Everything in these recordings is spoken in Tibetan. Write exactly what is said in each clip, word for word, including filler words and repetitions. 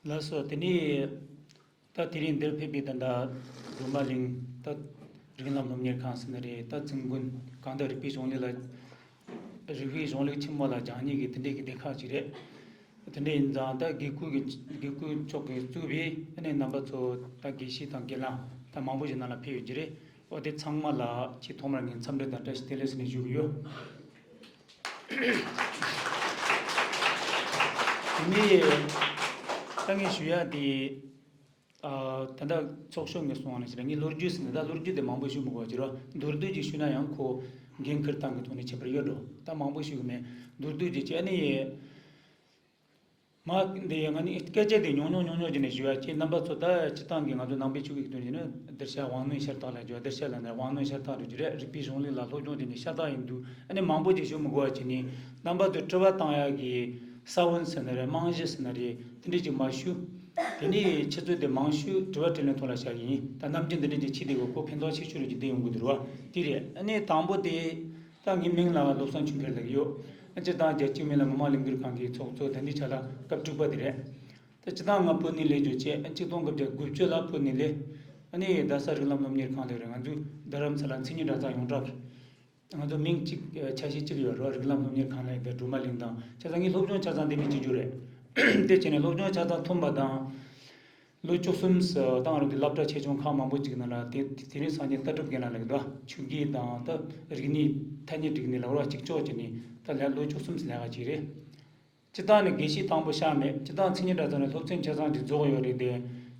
ལགས་སོ། དེ་ནས་ད་དེ་རིང་འདིར་ཕེབས་པའི་ད་ལྟ་སྒྲོལ་མ་གླིང་ད་རིགས་ལམ་སློབ་གཉེར་ཁང་ཟེར་ན་རེད། ད་ཚིག་མགོན་གང་ལྟར་རིག་པའི་གཞུང་ལུགས་ལ་རིག་པའི་གཞུང་ལུགས་ཆེན་མོ་ལ་སྦྱང་མཁན་གྱི་དེ་འདྲའི་གི་སྡེ་ཁག་ཅིག་རེད། དེ་འདྲ་ཡིན་ཙང་ད་དགེ་བསྐོས་ཀྱི་དགེ་བསྐོས་མཆོག་གིས་གཙོས་པའི་ཨ་ནི་རྣམ་པ་ཚོ་ད་དགེ་བཤེས་དང་དགེ་བླ་ད་མང་པོ་ཞིག་ནང་ལ་ཕེབས་ཡོད་ཀྱི་རེད། འོ་དེ་ཚང་མ་ལ་ཆེས་ཐོག་མར་ངས་འཚམས་འདྲི་དང་བཀྲ་ཤིས་བདེ་ལེགས་ཟེར་ནས་ཞུ་གི་ཡོད། དེ་ནས་ད་ངས་ཞུ་ཡ་དེ། ཨ། ད་ལྟ་ཚོགས་ཞུགས་ངས་གསུངས་པ་ནང་བཞིན་ངས་ལོ་རྒྱུས་ཟེར་ནས་ད་ལོ་རྒྱུས་དེ་མང་པོ་ཞུ་མི་དགོས་ཀྱི་རེད། མདོར་བསྡུས་ཀྱིས་ཞུས་ན་ཡང་ཁོ་འགན་འཁུར་སྟངས་ཀྱི་ཐོག་ནས་ཁྱད་པར་ཡོད་འགྲོ། ད་མང་པོ་ཞུ་གི་མེད། མདོར་བསྡུས་ཀྱིས་བྱས་ནས་ཡིན། མ་འདི་ང་ནི་སྐད་ཆ་དེ་ཉུང་ཉུང་ཉུང་ཉུང་བྱས་ནས་ཞུ་ཡ་ཅིག་རྣམ་པ་ཚོ་ད་སྤྱིར་བཏང་གི་ང་ཚོ་ནང་པའི་ཆོས་ཀྱི་དོན་བྱས་ན་གདུལ་བྱ་དབང་རྣོན་ཤ་སྟག་ལབ་རྒྱུ། གདུལ་བྱ་ལབ་ན་དབང་རྣོན་ཤ་སྟག་རེད་རྒྱུ་རེད། རིག་པའི་གཞུང་ལུགས་ལ་སློབ་སྦྱོང་བྱས་ནས་ཤ་སྟག་ཡིན་འདུག་ཨ་ནི་མང་པོ་ཅིག་ཞུ་མི་དགོས་པ་བྱས་ནས་རྣམ་པ་ཚོས་དྲི་བ་བཏང་ཡ་གི་ས་བོན་ཟེར་ན་རེད། རྨང་གཞི་ཟེར་ན་རེད། དེ་འདྲས་ཅིག་མ་ཞུ། དེ་ནས་ཆུ་ཚོད་དེ་མང་ཤོས་དྲི་བ་དྲིས་ལན་ཐོག་ལ་བཞག་གི་ཡིན། ད་ནམ་རྒྱུན་འདི་འདྲས་ཅིག་བྱེད་བསྡད་དགོས། ཁོ་ཕན་ཐོགས་ཆེ་ཤོས་རེད་ཀྱི་བསྡད་ཡོང་གི་འདུག་རེད་བ། དེ་རེད། ཨ་ནི་དང་པོ་དེ། ད་ངའི་མིང་ལ་བློ་བཟང་ཆོས་འཕེལ་ལབ་ཀྱི་ཡོད། ཨ་སྤྱིར་བཏང་རྒྱལ་སྤྱིའི་མི་ལ་མི་མང་ལས་འགུལ་ཁང་གི་ཚོགས་གཙོ་དེ་འདྲའི་ཆ་ལ་སྐབས་དྲུག་པ་དེ་རེད། ད་སྤྱིར་བཏང་ང་བོད་ནས་སླེབས་རྒྱུ་བྱས། ཨ་ཆིག་སྟོང་དགུ་བརྒྱ་དགུ་བཅུ་ལ་བོད་ནས་སླེབས། ཨ་ནི་རྡ་ས་རིགས་ལམ་སློབ་གཉེར་ཁང་ལ་རེད། ང་ཚོའི་རྡ་རམ་ས་ལ་མཚན་ཉིད་གྲྭ་ཚང་ཡོངས་གྲགས་ཀྱི་ང་ཚོ་མིང་གཅིག་ཆ་ཤས་གཅིག་ཡོད་རེད། རིགས་ལམ་སློབ་གཉེར་ཁང་ལ་ཡིན་ད་སྒྲོལ་མ་གླིང་དང་། བྱས་ཙང་ངའི་སློབ་སྦྱོང་ཆ་ཚང་དེ་ནས་བྱེད་རྒྱུ་རེད། དེ་བྱས་ནས་སློབ་སྦྱོང་ཆ་ཚང་ཐོན་པ་དང་། ལོ་བཅུ་གསུམ་ཙམ་བཏང་རུང་དེ་སློབ་གྲྭ་ཆེ་ཆུང་ཁག་མང་པོ་ཅིག་ནང་ལ་དེ་དེ་རིང་སང་ཉིན་ལྟ་གྲུབ་རྒན་ལགས་ལབ་ཀྱི་འདུག་ཆོས་དགེ་དང་ད་རིག་གནས་ཐ་སྙད་རིག་གནས་ལ་བར་གཅིག་ལྕོགས་བྱས་ནས་ད་ལོ་བཅུ་གསུམ་ཙམ་ལས་ཀ་བྱས་རེད། སྤྱིར་བཏང་ནས་དགེ་བཤེས་དང་པོ་བཞག་མེད། སྤྱིར་བཏང་མཚན་ཉིད་གྲྭ་ཚང་ནས་སློབ་ཚན་ཆ་ཚང་ཅིག་རྫོགས་ཡོད་རེད་དེ།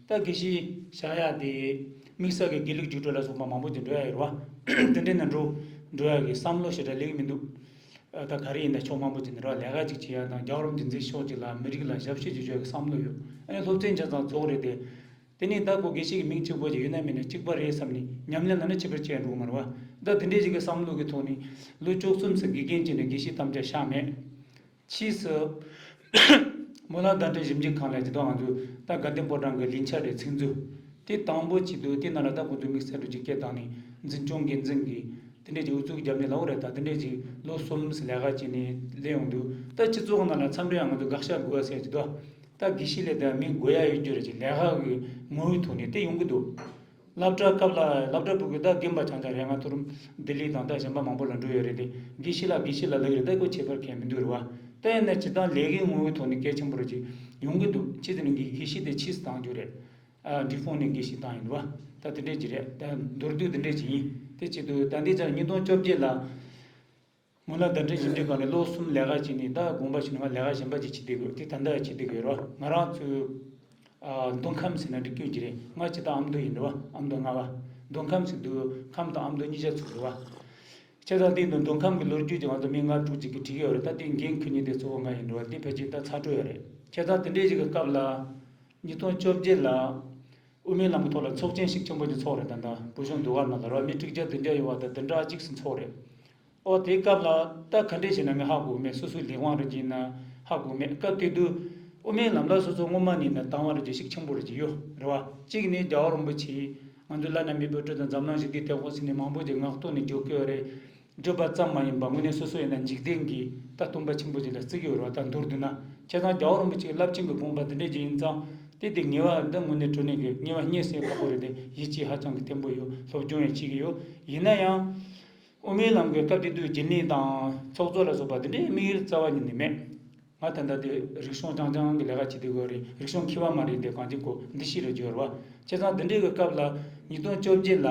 ད་དགེ་བཤེས་བཞག་ཡ་དེ་དམིགས་བསལ་གྱི་དགེ་ལུགས་རྒྱུགས་སྤྲོད་ལ་སོགས་པ་མང་པོ་ཅིག་འགྲོ་ཡ་ཡོད་རེད་བ། དེ་འདྲའི་ནང་འགྲོ་འགྲོ་ཡ་གི་བསམ་བློ་ཞེ་དྲག་སླེབས་ཀྱི་མི་འདུག་ཨ་ད་ག་རེ་ཡིན་ན་ཕྱོགས་མང་པོ་ཅིག་ནས་ར་ལས་ཀ་ཅིག་བྱེད་ཡ་དང་རྒྱལ་བ་རིན་པོ་ཆེ་མཛད་ཕྱོགས་ཅིག་ལ་མི་རིགས་ལ་ཞབས་ཕྱི་ཅིག་བྱེད་ཡ་གི་བསམ་བློ་ཡོད། ཨ་ནི་སློབ་ཚན་ཆ་ཚང་རྫོགས་རེད་དེ། དེ་ནས་ད་ཁོ་དགེ་བཤེས་ཀྱི་མིང་གཅིག་པོ་ཅིག་ཡོད་ན་མེད་ན་གཅིག་པ་རེད་བསམ་ནས་ཉམས་ལེན་ལ་ནི་ཕྱི་པར་བྱས་འགྲོ་གི་མ་རེད་བ། ད་དེ་འདྲའི་ཞིག་གི་བསམ་བློ་གི་ཐོག་ནས་ལོ་བཅུ་གསུམ་ཙམ་དགེ་རྒན་བྱས་ནས་དགེ་བཤེས་དམ་བཅའ་བཞག་མེད། ཕྱིས་སུ་སྨོན་ལམ་གདན་འདྲེན་ཞིབ་འཇུག་ཁང་ལ་ཇི་ལྟར་ང་ཚོས་ད་དགའ་ལྡན་ཕོ་བྲང་གི་ལས་འཆར་རེ་ཚིག་མཛོད་དེ་དང་པོ་བྱས་འདུག་དེ་ནང་ལ་ད་ཁོ་ཚོས་དམིགས་བསལ་འགྲོ་རྒྱུ་སྐད་བཏང་ནས་འཛིན་སྐྱོང་འགན་འཛིན་གྱི་དེ་འདྲས་ཀྱི་ཨུ་ཚུགས་བརྒྱབ་ནས་ལབ་རེད། ད་དེ་འདྲས་ཀྱི་ལོ་གསུམ་ཙམ་ལས་ཀ་བྱས་ནས་སླེབས་ཡོང་འདུག་ད་སྤྱི་ཚོགས་ནང་ལ་འཚམས་འདྲི་ཡང་ང་ཚོ་དགག་བཞག་དགོས་པ་ཟེར་གྱི་འདུག་ད་དགེ་བཤེས་ལས་ད་མི་དགོས་ཡ་ཡོད་རྒྱུ་རེད་ཅེས་ལས་ཀ་གི་ངོ་བོའི་ཐོག་ནས་དེ་ཡོང་གི་འདུག་སློབ་གྲྭ་སྐབས་ལ་སློབ་གྲྭ་ཕྲུ་གུ་ད་རྒན་པ་ཆང་ཆང་རེད། ང་ཐོ་རུམ་ལྡི་ལི་དང་ད་གཞན་པ་མང་པོ་ལ་འགྲོ་ཡོད་རེད་དེ། དགེ་བཤེས་ལགས་དགེ་བཤེས་ལགས་ལབ་ཀྱི་རེད། ད་ཁོ་ཁྱད་པར་གང་ཡང་མི་འདུག་རེད་བ། ད་ཡིན་ན་སྤྱིར་བཏང་ལས་ཀའི་ངོ་བོའི་ཐོག་ནས་གལ་ཆེན་པོ་རེད་ཅེས་ཡོང་གི་འདུག་ཅི་ཟེར་ན་དགེ་བཤེས་དེ་ཕྱིས་སུ་བཏང་རྒྱུ་རེད། ཨ་འབྲི་ཕུང་ནས་དགེ་བཤེས་བཏང་ཡིན་རེད་བ། ད་དེ་འདྲས་ཅིག་རེད། ད་མདོར་བསྡུས་དེ་འདྲས་ཅིག་ཡིན། དེ་བྱེད་དུས་ད་འདི་ཚར་ཉིས་སྟོང་བཅོ་བརྒྱད་ལ། སྨོན་ལམ་གདན་འདྲེན་ཞིབ་འཇུག་ཁང་ནས་ལོ་གསུམ་ལས་ཀ་བྱས་ནས་ད་དགོངས་པ་ཞུས་ནས་ང་ལས་ཀ་གཞན་པ་ཅིག་བྱེད་བསྡད་དགོས། དེ་ད་ལྟ་བྱེད་བསྡད་དགོས་རེད་བ། ང་རང་ཚོའི་ཨ་མདོ་ཁམས་ཟེར་ན་འགྲིག་རྒྱུ་ཅིག་རེད། ང་སྤྱིར་བཏང་ཨ་མདོ་ཡིན་རེད་བ། ཨ་མདོ་རྔ་བ། མདོ་ཁམས་ཟེར་དུས་ཁམས་དང་ཨ་མདོ་གཉིས་ཆ་ཚུད་རེད་བ། བྱས་ཙང་དེ་འདི་མདོ་ཁམས་ཀྱི་ལོ་རྒྱུས་ཀྱི་ང་ཚོ་མི་ལྔ་དྲུག་ཅིག་གིས་བྲིས་ཡོད་རེད། ད་དེ་འགན་འཁུར་མཁན་དེ་གཙོ་བོ་ང་ཡིན་རེད་བ། དེ་ཕལ་ཆེར་ད་ཚར་འགྲོ་ཡོད་རེད། བྱས་ཙང་དེ་འདྲའི་ཞིག་གི་སྐབས་ལ། ཉིས་སྟོང་བཅོ་བརྒྱད་ལ་དབུ་མའི་ལམ་གྱི་ཐོག་ལ་ཚོགས་ཆེན་ཞིག་ཆེན་པོ་ཅིག་ཚོགས་རེད། ད་ལྟ་བོད་གཞུང་ཟློས་གར་ནང་ལ་རེད་བ། མི་དྲུག་བརྒྱ་བདུན་བརྒྱ་ཡོད་པ་དང་བདུན་ཕྲག་གཅིག་ཙམ་ཚོགས་རེད། ཨོ་དེའི་སྐབས་ལ་ད་ག་འདྲས་བྱས་ན་ངས་ཧ་གོ་མེད། སོ་སོའི་ལས་དབང་རེད་ཀྱི་ན་ཧ་གོ་མེད། སྐབས་དེ་དུས་དབུ་མའི་ལམ་ལ་སོ་སོ་སྔོན་མ་ནས་ན་དང་བ་རེད་ཀྱི་ཤུགས་ཆེན་པོ་རེད་ཀྱི་ཡོད་རེད་བ། གཅིག་ནས་རྒྱལ་བ་རིན་པོ་ཆེ་ང་ཚོའི་བླ་ན་མེད་པའི་སྤྲུལ་དང་འཛམ་གླིང་ཞི་བདེའི་དེད་དཔོན་ཟེར་ནས་མང་པོ་ཅིག་ངག་ཐོག་ནས་བརྗོད་ཀྱི་ཡོད་རེད། བརྗོད་པ་ཙམ་མ་ཡིན་པར་དངོས་གནས་སོ་སོ་ཡིན་ན་འཇིག་རྟེན་གྱི་ད་སྟོན་པ་ཆེན་པོ་ཅིག་ལ་བརྩི་གི་ཡོད་རེད་བ། ད་མདོར་བསྡུ་ན། བྱས་ཙང་རྒྱལ་བ་རིན་པོ་ཆེའི་རླབས་ཆེན་གྱི་དགོངས་པ་འདི་འདྲས་ཅིག་ཡིན་ཙང་། དེ་དེ་ངེས་པ་འདི་དངོས་གནས་དྲང་གནས་ཀྱི་ངེས་པ་རྙེད་སའི་ཁག་པོ་རེད་དེ། ཡིད་ཆེས་ཧ་ཅང་གི་བརྟན་པོ་ཡོད། སློབ་སྦྱོང་ཡང་བྱེད་ཀྱི་ཡོད། ཡིན་ན་ཡང་། དབུ་མའི་ལམ་གྱི་སྐབས་དེ་དུས་རྒྱུན་ལས་དང་ཚོགས་གཙོ་ལ་སོགས་པ་འདི་འདྲའི་དམིགས་ཡུལ་རྩ་བ་ཉིད་ནས་མེད། ང་ད་ལྟ་དེ་རིག་གཞུང་རྐྱང་རྐྱང་གི་ལས་ཀ་བྱེད་བསྡད་ཡོད་རེད། རིག་གཞུང་མཁས་པ་མ་རེད་དེ། གང་ཅི་གོ་འདི་ཤེས་རེད་བརྗོད་རེད་བ། བྱས་ཙང་འདི་འདྲའི་གི་སྐབས་ལ་ཉིས་སྟོང་བཅོ་བརྒྱད་ལ།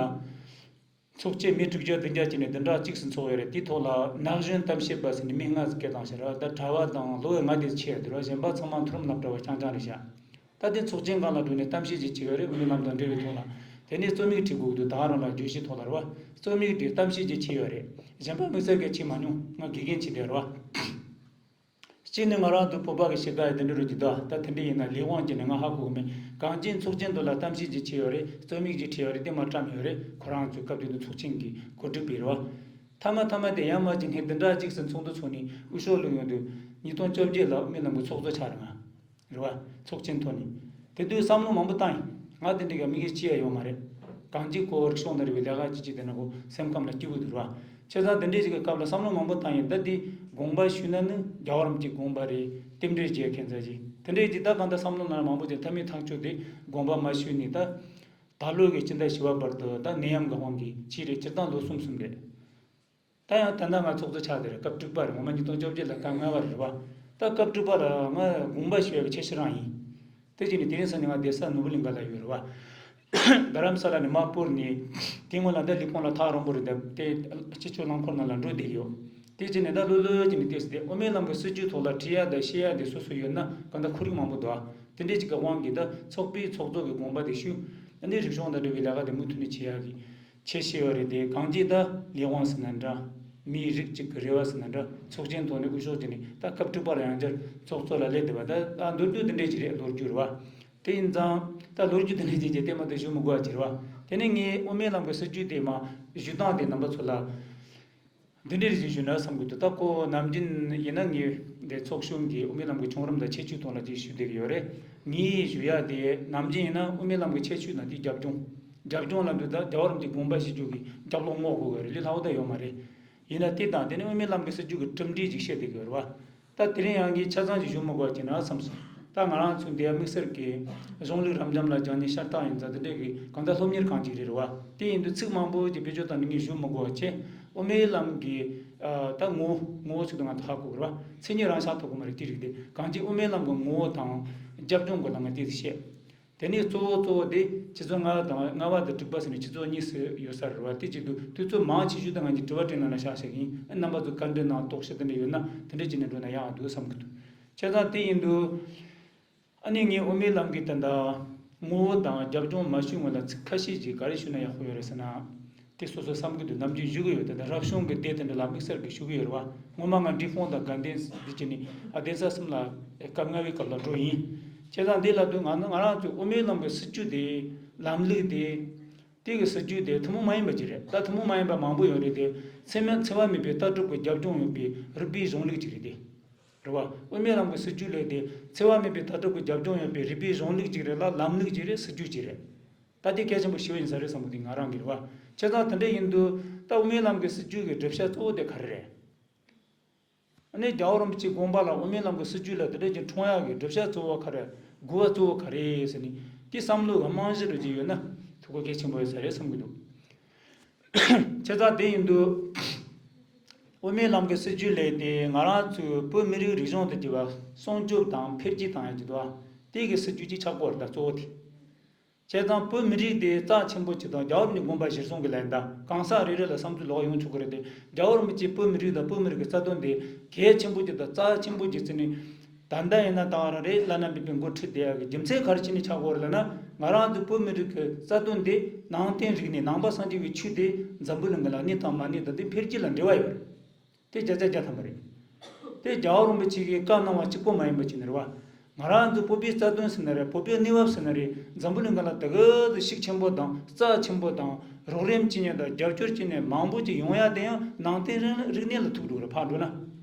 ཚོགས་ཆེན་མི་དྲུག་བརྒྱ་བདུན་བརྒྱ་བྱས་ནས་བདུན་ཕྲག་གཅིག་ཙམ་ཚོགས་ཡོད་རེད། དེའི་ཐོག་ལ་ན་གཞོན་གཏམ་བཤད་པ་ཟེར་ནས་མི་ལྔ་ཙམ་སྐད་བཏང་ཤག་ར། ད་གྲྭ་བ་དང་ལོ་ཡི་ང་དེ་ཆེ་ཡ་དེ་ར། གཞན་པ་ཚང་མ་མཐོ་རིམ་སློབ་གྲྭ་བ་རྐྱང་རྐྱང་རེད་ཤག་ད་དེ་ཚོགས་ཆེན་སྒང་ལ་འགྲོ་ནས་གཏམ་བཤད་ཅིག་བྱས་ཡོད་རེད། དབུ་མའི་ལམ་དང་འབྲེལ་བའི་ཐོག་ལ། དེ་ནས་རྩོམ་ཡིག་བྲིས་དགོས་འདུག་ད་རང་ལ་བརྗོད་གཞིའི་ཐོག་ལ་རེད་བ། རྩོམ་ཡིག་འབྲི་གཏམ་བཤད་ཅིག་བྱས་ཡོད་རེད། གཞན་པ་དམིགས་བསལ་གྱི་བྱས་མ་མྱོང་། ང་དགེ་རྒན་བྱས་བསྡད་རེད་བ། གཅིག་ནི་ང་རང་ཚོ་བོད་པ་གི་གཤིས་ཀ་ཡི་དེ་འདྲ་རུ་གྱི་འདུག་ད་དེ་འདྲ་ཡིན་ན་ལས་དབང་ཅིག་ནི་ང་ཧ་གོ་གི་མེད། གང་ཅི་ཚོགས་ཆེན་དུ་ལ་གཏམ་བཤད་ཅིག་བྱས་ཡོད་རེད། རྩོམ་ཡིག་ཅིག་བྲིས་ཡོད་རེད། དེ་མར་བཀྲམ་ཡོད་རེད། ཁོ་རང་ཚོའི་སྐབས་དེ་དུས་ཚོགས་ཆེན་གྱི་གོ་སྒྲིག་པས་རེད་བ། མཐའ་མ་མཐའ་མ་དེ་ཡར་མར་གྱི་སྣེ་བདུན་ཕྲག་གཅིག་ཙམ་ཚོགས་འདུ་ཚོགས་ནས་དབུ་ཤོག་བླུགས་ཡོང་དུས་ཉིས་སྟོང་བཅོ་བརྒྱད་ལ་དབུ་མའི་ལམ་གྱི་ཚོགས་གཙོ་ཆགས་རེད་ང་། རེད་བ། ཚོགས་ཆེན་ཐོག་ནས། དེ་དུས་བསམ་བློ་མང་པོ་བཏང་ཡིན། ང་དེ་འདྲ་གི་དམིགས་ཡུལ་ཅི་ཡང་ཡོད་མ་རེད། གང་ཅི་ཁོ་རིག་གཞུང་དང་འབྲེལ་བའི་ལས་ཀ་ཅི་ཅི་དེ་ན་ཁོ་སེམས་ཁམས་ལ་སྐྱིད་པོ་འདུག་རེད་བ། བྱས་ཙང་དེ་འདྲའི་ཞིག་གི་སྐབས་ལ་བསམ་བློ་མང་པོ་བཏང་ཡིན། ད་དེ་དགོངས་པ་ཞུས་ན་ནི་རྒྱལ་བ་རིན་པོ་ཆེའི་དགོངས་པ་རེད། རྟེན་འབྲེལ་བྱེད་མཁན་ཚ་ཅིག་ དེ་འདྲའི་ཅིག་ད་གང་ལྟར་བསམ་བློ་ནང་མང་པོ་ཅིག་མཐའ་མའི་ཐག་གཅོད་དེ་དགོངས་པ་མ་ཞུས་ནས། ད་ད་ལོ་གི་སྤྱི་ཟླ་བཞི་པ་བར་དུ་ད་ནད་ཡམས་ཀྱི་དབང་གིས་ཕྱིས་རེད། སྤྱིར་བཏང་ལོ་གསུམ་གསུམ་རེད། ད་ཡང་ད་ལྟ་ང་ཚོགས་གཙོ་ཆགས་དེ་རེད། སྐབས་དྲུག་པ་རེད། ངོ་མ་ཉིས་སྟོང་བཅོ་བརྒྱད་ལ་སྐབས་ལྔ་པ་རེད་བ། ད་སྐབས་དྲུག་པ་ལ་ང་དགོངས་པ་ཞུ་ཡག་གི་ཆེ་ཤོས་རང་ཡིན། དེ་བྱས་ནས་དེ་རིང་སང་ཉིན་ང་བསྡད་ས་ནོར་བུ་གླིང་ག་ལ་ཡོད་རེད་བ། རྡ་རམ་ས་ལ་ནས་མར་སྤོར་ནས། དེ་སྔོན་ལ་ད་ལི་ཁོང་ལ་ཐག་རིང་པོ་རེད། ད་དེ་སྤྱི་སྤྱོད་རླངས་འཁོར་ནང་ལ་འགྲོ་བསྡད་ཡོད། དེ་བྱས་ནས་ད་ལྷོད་ལྷོད་བྱས་ནས་བལྟས་སོང་། དེ་དབུ་མའི་ལམ་གྱི་སྲིད་བྱུས་ཐོག་ལ་བྲིས་ཡག་དང་བཤད་ཡག་དེ་སོ་སོ་ཡོད་ན་གང་ལྟར་ཁོར་ཡུག་མང་པོ་འདུག་ཨ། དེ་འདྲས་ཅིག་གི་དབང་གིས་ད་ཚོགས་པའི་ཚོགས་གཙོ་གི་དགོངས་པ་དེ་ཞུ། ཨ་ནི་རིག་གཞུང་དང་འབྲེལ་བའི་ལས་ཀ་དེ་མུ་མཐུད་ནས་བྱེད་ཡག་གི་ཁྱད་ཆོས་ཡོད་རེད་དེ། གང་ཅི་ད་ལས་དབང་ཟེར་ན་འདྲ། མིའི་རིགས་གཅིག་གི་རེ་བ་ཟེར་ན་འདྲ། ཚོགས་ཆེན་ཐོག་ནས་དབུ་ཤོག་བྱས་ནས་ད་སྐབས་དྲུག་པ་ལ་ཡང་བསྐྱར་ཚོགས་གཙོ་ལ་སླེབས་བསྡད་པ། ད་ད་མདོར་བསྡུས་དེ་འདྲས་ཅིག་རེད། ལོ་རྒྱུས་རེད་བ། དེ་ཡིན་ཙང་ད་ལོ་རྒྱུས་དེ་འདྲས་ཅིག་བྱས་ཏེ་མ་གཏོགས་ཞུ་མི་དགོས་པ་ཅིག་རེད་བ། དེ་ནས་ངས་དབུ་མའི་ལམ་གྱི་སྲིད་བྱུས་དེ་མར་ཞུ་སྟངས་དེ་རྣམ་པ་ཚོ་ལ་འདི་འདྲའི་རིགས་ཞུས་ན་བསམ་གྱི་འདུག། ད་ཁོ་ནམ་རྒྱུན་ཡིན་ན་ངས་འདི་ཚོགས་ཆུང་གི་དབུ་མའི་ལམ་གྱི་བྱུང་རིམ་དང་ཁྱད་ཆོས་ཐོག་ལ་ཅིག་ཞུ་བསྡད་ཀྱི་ཡོད་རེད། ངས་ཞུ་ཡག་དེ་ནམ་རྒྱུན་ཡིན་ན་དབུ་མའི་ལམ་གྱི་ཁྱད་ཆོས་དང་དེའི་རྒྱབ་ལྗོངས། རྒྱབ་ལྗོངས་ལབ་དུས་ད་རྒྱལ་བ་རིན་པོ་ཆེའི་དགོངས་པ་བཞེས་རྒྱུ་གི་རྒྱབ་ལོགས་སྔོག་དགོས་ཀྱི་རེད། ལས་སླ་བོ་ད་ཡོད་མ་རེད། ཡིན་ན་དེ་དང་དེ་ནས་དབུ་མའི་ལམ་གྱི་སྲིད་བྱུས་ཀྱི་གྲུབ་འབྲས་ཅིག་བཤད་བསྡད་ཀྱི་ཡོད་རེད་བ། ད་དེ་རིང་ཡང་ངས་ཆ་ཚང་ཅིག་ཞུ་མི་དགོས་ཀྱི་ན་བསམ་སོང་། ད་ང་རང་ཚོ་འདི་ཡ་དམིགས་བསལ་གྱི་གཞུང་ལུགས་རབ་འབྱམས་ལ་སྦྱངས་ནས་ཤ་སྟག་ཡིན་ཙང་། དེ་འདྲའི་གི་གང་ལྟར་སློབ་གཉེར་གང་ཅིག་རེད་རེད་བ། དེ་ཡིན་དུས་ཚིག་མང་པོ་ཅིག་བེད་སྤྱོད་བཏང་ནས་ངས་ཞུ་མི་དགོས་བྱས། དབུ་མའི་ལམ་གྱི་ཨ་ད་ངོ་བོ་ངོ་བོ་ཞིག་ཏུ་ང་ཚོ་ཧ་གོ་དགོས་རེད་བ། མཚན་ཉིད་རང་ཤར་ཐོབ་གི་མ་རེད། དེ་རིགས་དེ་གང་ཅི་དབུ་མའི་ལམ་གྱི་ངོ་བོ་དང་རྒྱབ་ལྗོངས་ཀྱི་ལམ་ང་དེ་ཚོ་བཤད། དེ་ནས་གཙོ་བོ་གཙོ་བོ་དེ་ཆུ་ཚོད་ལྔ་པ་དང་ལྔ་པ་དང་དྲུག་པ་ཟེར་ནས་ཆུ་ཚོད་གཉིས་སུ་ཡོད་ས་རེད་བ། དེ་གཅིག་ཏུ་དུས་ཚོད་མང་ཆེ་ཤོས་དེ་ང་གཉིས་དྲི་བ་དྲིས་ལན་ལ་བཞག་བཞག་གི་ཡིན། ཨ་རྣམ་པ་ཚོ་བཀའ་འདྲི་གནང་རྟོག་ཞིབ་དེ་འདྲ་ཡོད་ན་དེ་འདྲ་བྱས་ནས་འགྲོ་ན་ཡག་འདུག་བསམ་གི་འདུག། བྱས་ཙང་དེ་ཡིན་དུས་ཨ་ནི་ངས་དབུ་མའི་ལམ་གྱི་ད་ལྟ་ངོ་བོ་དང་རྒྱབ་ལྗོངས་མ་ཞུས་སྔོན་ལ་ཚིག་ཁ་ཤས་ཅིག་ག་རེ་ཞུས་ན་ཡག་པོ་ཡོད་རེད་ཟེར་ན། དེ་སོ་སོ་བསམ་གྱི་འདུག། ནམ་རྒྱུན་ཞུ་གི་ཡོད། དེ་འདྲ་རབ་བྱུང་གི་སྡེ་དེ་འདྲ་ལ་དམིགས་བསལ་གྱི་ཞུ་གི་ཡོད་རེད་བ། སྔོན་མ་ང་འབྲི་སྤུངས་དང་དགའ་ལྡན་འདི་བྱས་ནས་ཨ་གདན་ས་གསུམ་ལ་སྐབས་ལྔ་པའི་སྐབས་ལ་འགྲོ་ཡིན། བྱས་ཙང་འདི་ལབ་དུས་ང་ང་རང་ཚོའི་དབུ་མའི་ལམ་གྱི་སྲིད་བྱུས་དེ། ལམ་ལུགས་དེ། དེ་གི་སྲིད་བྱུས་དེ་ཐུན་མོང་མ་ཡིན་པ་ཅིག་རེད། ད་ཐུན་མོང་མ་ཡིན་པ་མང་པོ་ཡོད་རེད་དེ། འཚེ་མེད་འཚེ་བ་མེད་པའི་ལྟ་གྲུབ་ཀྱི་རྒྱབ་ལྗོངས་ཡོད་པའི་རིགས་པའི་གཞུང་ལུགས་ཅིག་རེད་དེ། རེད་བ། དབུ་མའི་ལམ་གྱི་སྲིད་བྱུས་ལས་དེ་འཚེ་བ་མེད་པའི་ལྟ་གྲུབ་ཀྱི་རྒྱབ་ལྗོངས་ཡོད་པའི་རིགས་པའི་གཞུང་ལུགས་ཅིག་རེད་ལ། ལམ་ལུགས་ཅིག་རེད། སྲིད་བྱུས་ཅིག་རེད། ད་དེ་གལ་ཆེན་པོ་ཞེ་པོ་ཡིན་ས་རེད་བསམ་གི་འདུག། ང་རང་གི་རེད་བ། བྱས་ཙང་དེ་འདྲ་ཡིན་དུས་ད་དབུ་མའི་ལམ་གྱི་སྲིད་བྱུས་ཀྱི་གྲུབ་ཆ་གཙོ་བོ་དེ་ག་རེ་རེད། ཨ་ནི་རྒྱལ་བ་རིན་པོ་ཆེའི་དགོངས་པ་ལ་དབུ་མའི་ལམ་གྱི་སྲིད་བྱུས་ལ་དེ་འདྲ་ཅིག་འཁྲུངས་ཡག་གི་གྲུབ་ཆ་གཙོ་བོ་ག་རེ། དགོས་པ་གཙོ་བོ་ག་རེ་ཟེར་ནས་དེ་བསམ་བློ་གི་རྨང་གཞི་རུ་ཅིག་ཡོད་ན་ཐུགས་ཁུར་གལ་ཆེན་པོ་ཡོད་ས་རེད་བསམ་གི་འདུག། བྱས་ཙང་དེ་ཡིན་དུས་དབུ་མའི་ལམ་གྱི་སྲིད་བྱུས་ལས་དེ་ང་རང་ཚོའི་བོད་མི་རིགས་རིག་གཞུང་དང་བཅས་པ་སྲུང་སྐྱོབ་དང་འཕེལ་རྒྱས་བཏང་ཡག་ཅིག་འདུག་ཨ། དེ་གི་སྲིད་བྱུས་ཅིག་ཆགས་དགོས་རེད་ད་གཙོ་བོ་དེ། བྱས་ཙང་བོད་མི་རིགས་དེ་རྩ་ཆེན་པོ་ཅིག་དང་། རྒྱལ་བ་རིན་པོ་ཆེའི་དགོངས་པ་གཞིར་བཟུང་གི་ལན་དང་གང་ཟག་རེ་རེ་ལ་བསམ་ཚུལ་ལོགས་ཡོང་ཆོག་གི་རེད་དེ། རྒྱལ་བ་རིན་པོ་ཆེས་བོད་མི་རིགས་དང་བོད་མི་རིགས་ཀྱི་རྩ་དོན་དེ་གལ་ཆེན་པོ་ཅིག་དང་རྩ་ཆེན་པོ་ཅིག་བརྩིས་ནས། ད་ལྟ་ཡིན་ན་ད་རང་རེད། བླ་ན་མེད་པའི་འགོ་ཁྲིད་བསྡད་ཡག་གི་རྒྱུ་མཚན་ག་རེ་བྱས་ནས་ཆགས་ཡོད་རེད་ལབ་ན། ང་རང་ཚོ་བོད་མི་རིགས་ཀྱི་རྩ་དོན་དེ་ནང་བསྟན་རིག་གནས། ནང་པ་སངས་རྒྱས་པའི་ཆོས་དེ་འཛམ་བུ་གླིང་གི་ལ་གནས་དང་མ་གནས་དང་དེ་འཕེལ་རྒྱས་ལ་འབྲེལ་བ་ཡོད་རེད། དེ་བརྒྱ་ཆ་བརྒྱ་ཐམ་པ་རེད། དེ་རྒྱལ་བ་རིན་པོ་ཆེ་གིས་བཀའ་གནང་བ་གཅིག་པོ་མ་ཡིན་པ་ཅིག་ནི་རེད་བ། ང་རང་ཚོ་བོད་པའི་རྩ་དོན་ཟེར་ན་རེད། བོད་པའི་གནས་བབ་ཟེར་ན་རེད། འཛམ་བུ་གླིང་ག་ལ་དེ་ག་ཚོད་ཤུགས་ཆེན་པོ་དང་རྩ་ཆེན་པོ་དང་རོགས་རམ་བྱེད་མཁན་དང་རྒྱབ་སྐྱོར་བྱེད་མཁན་མང་པོ་ཅིག་ཡོང་ཡ་དེ་ཡང་ནང་བསྟན་རིག་རིག་གནས་ལ་ཐུག་འགྲོ་གི་རེད། ཕར་འགྲོ་ན།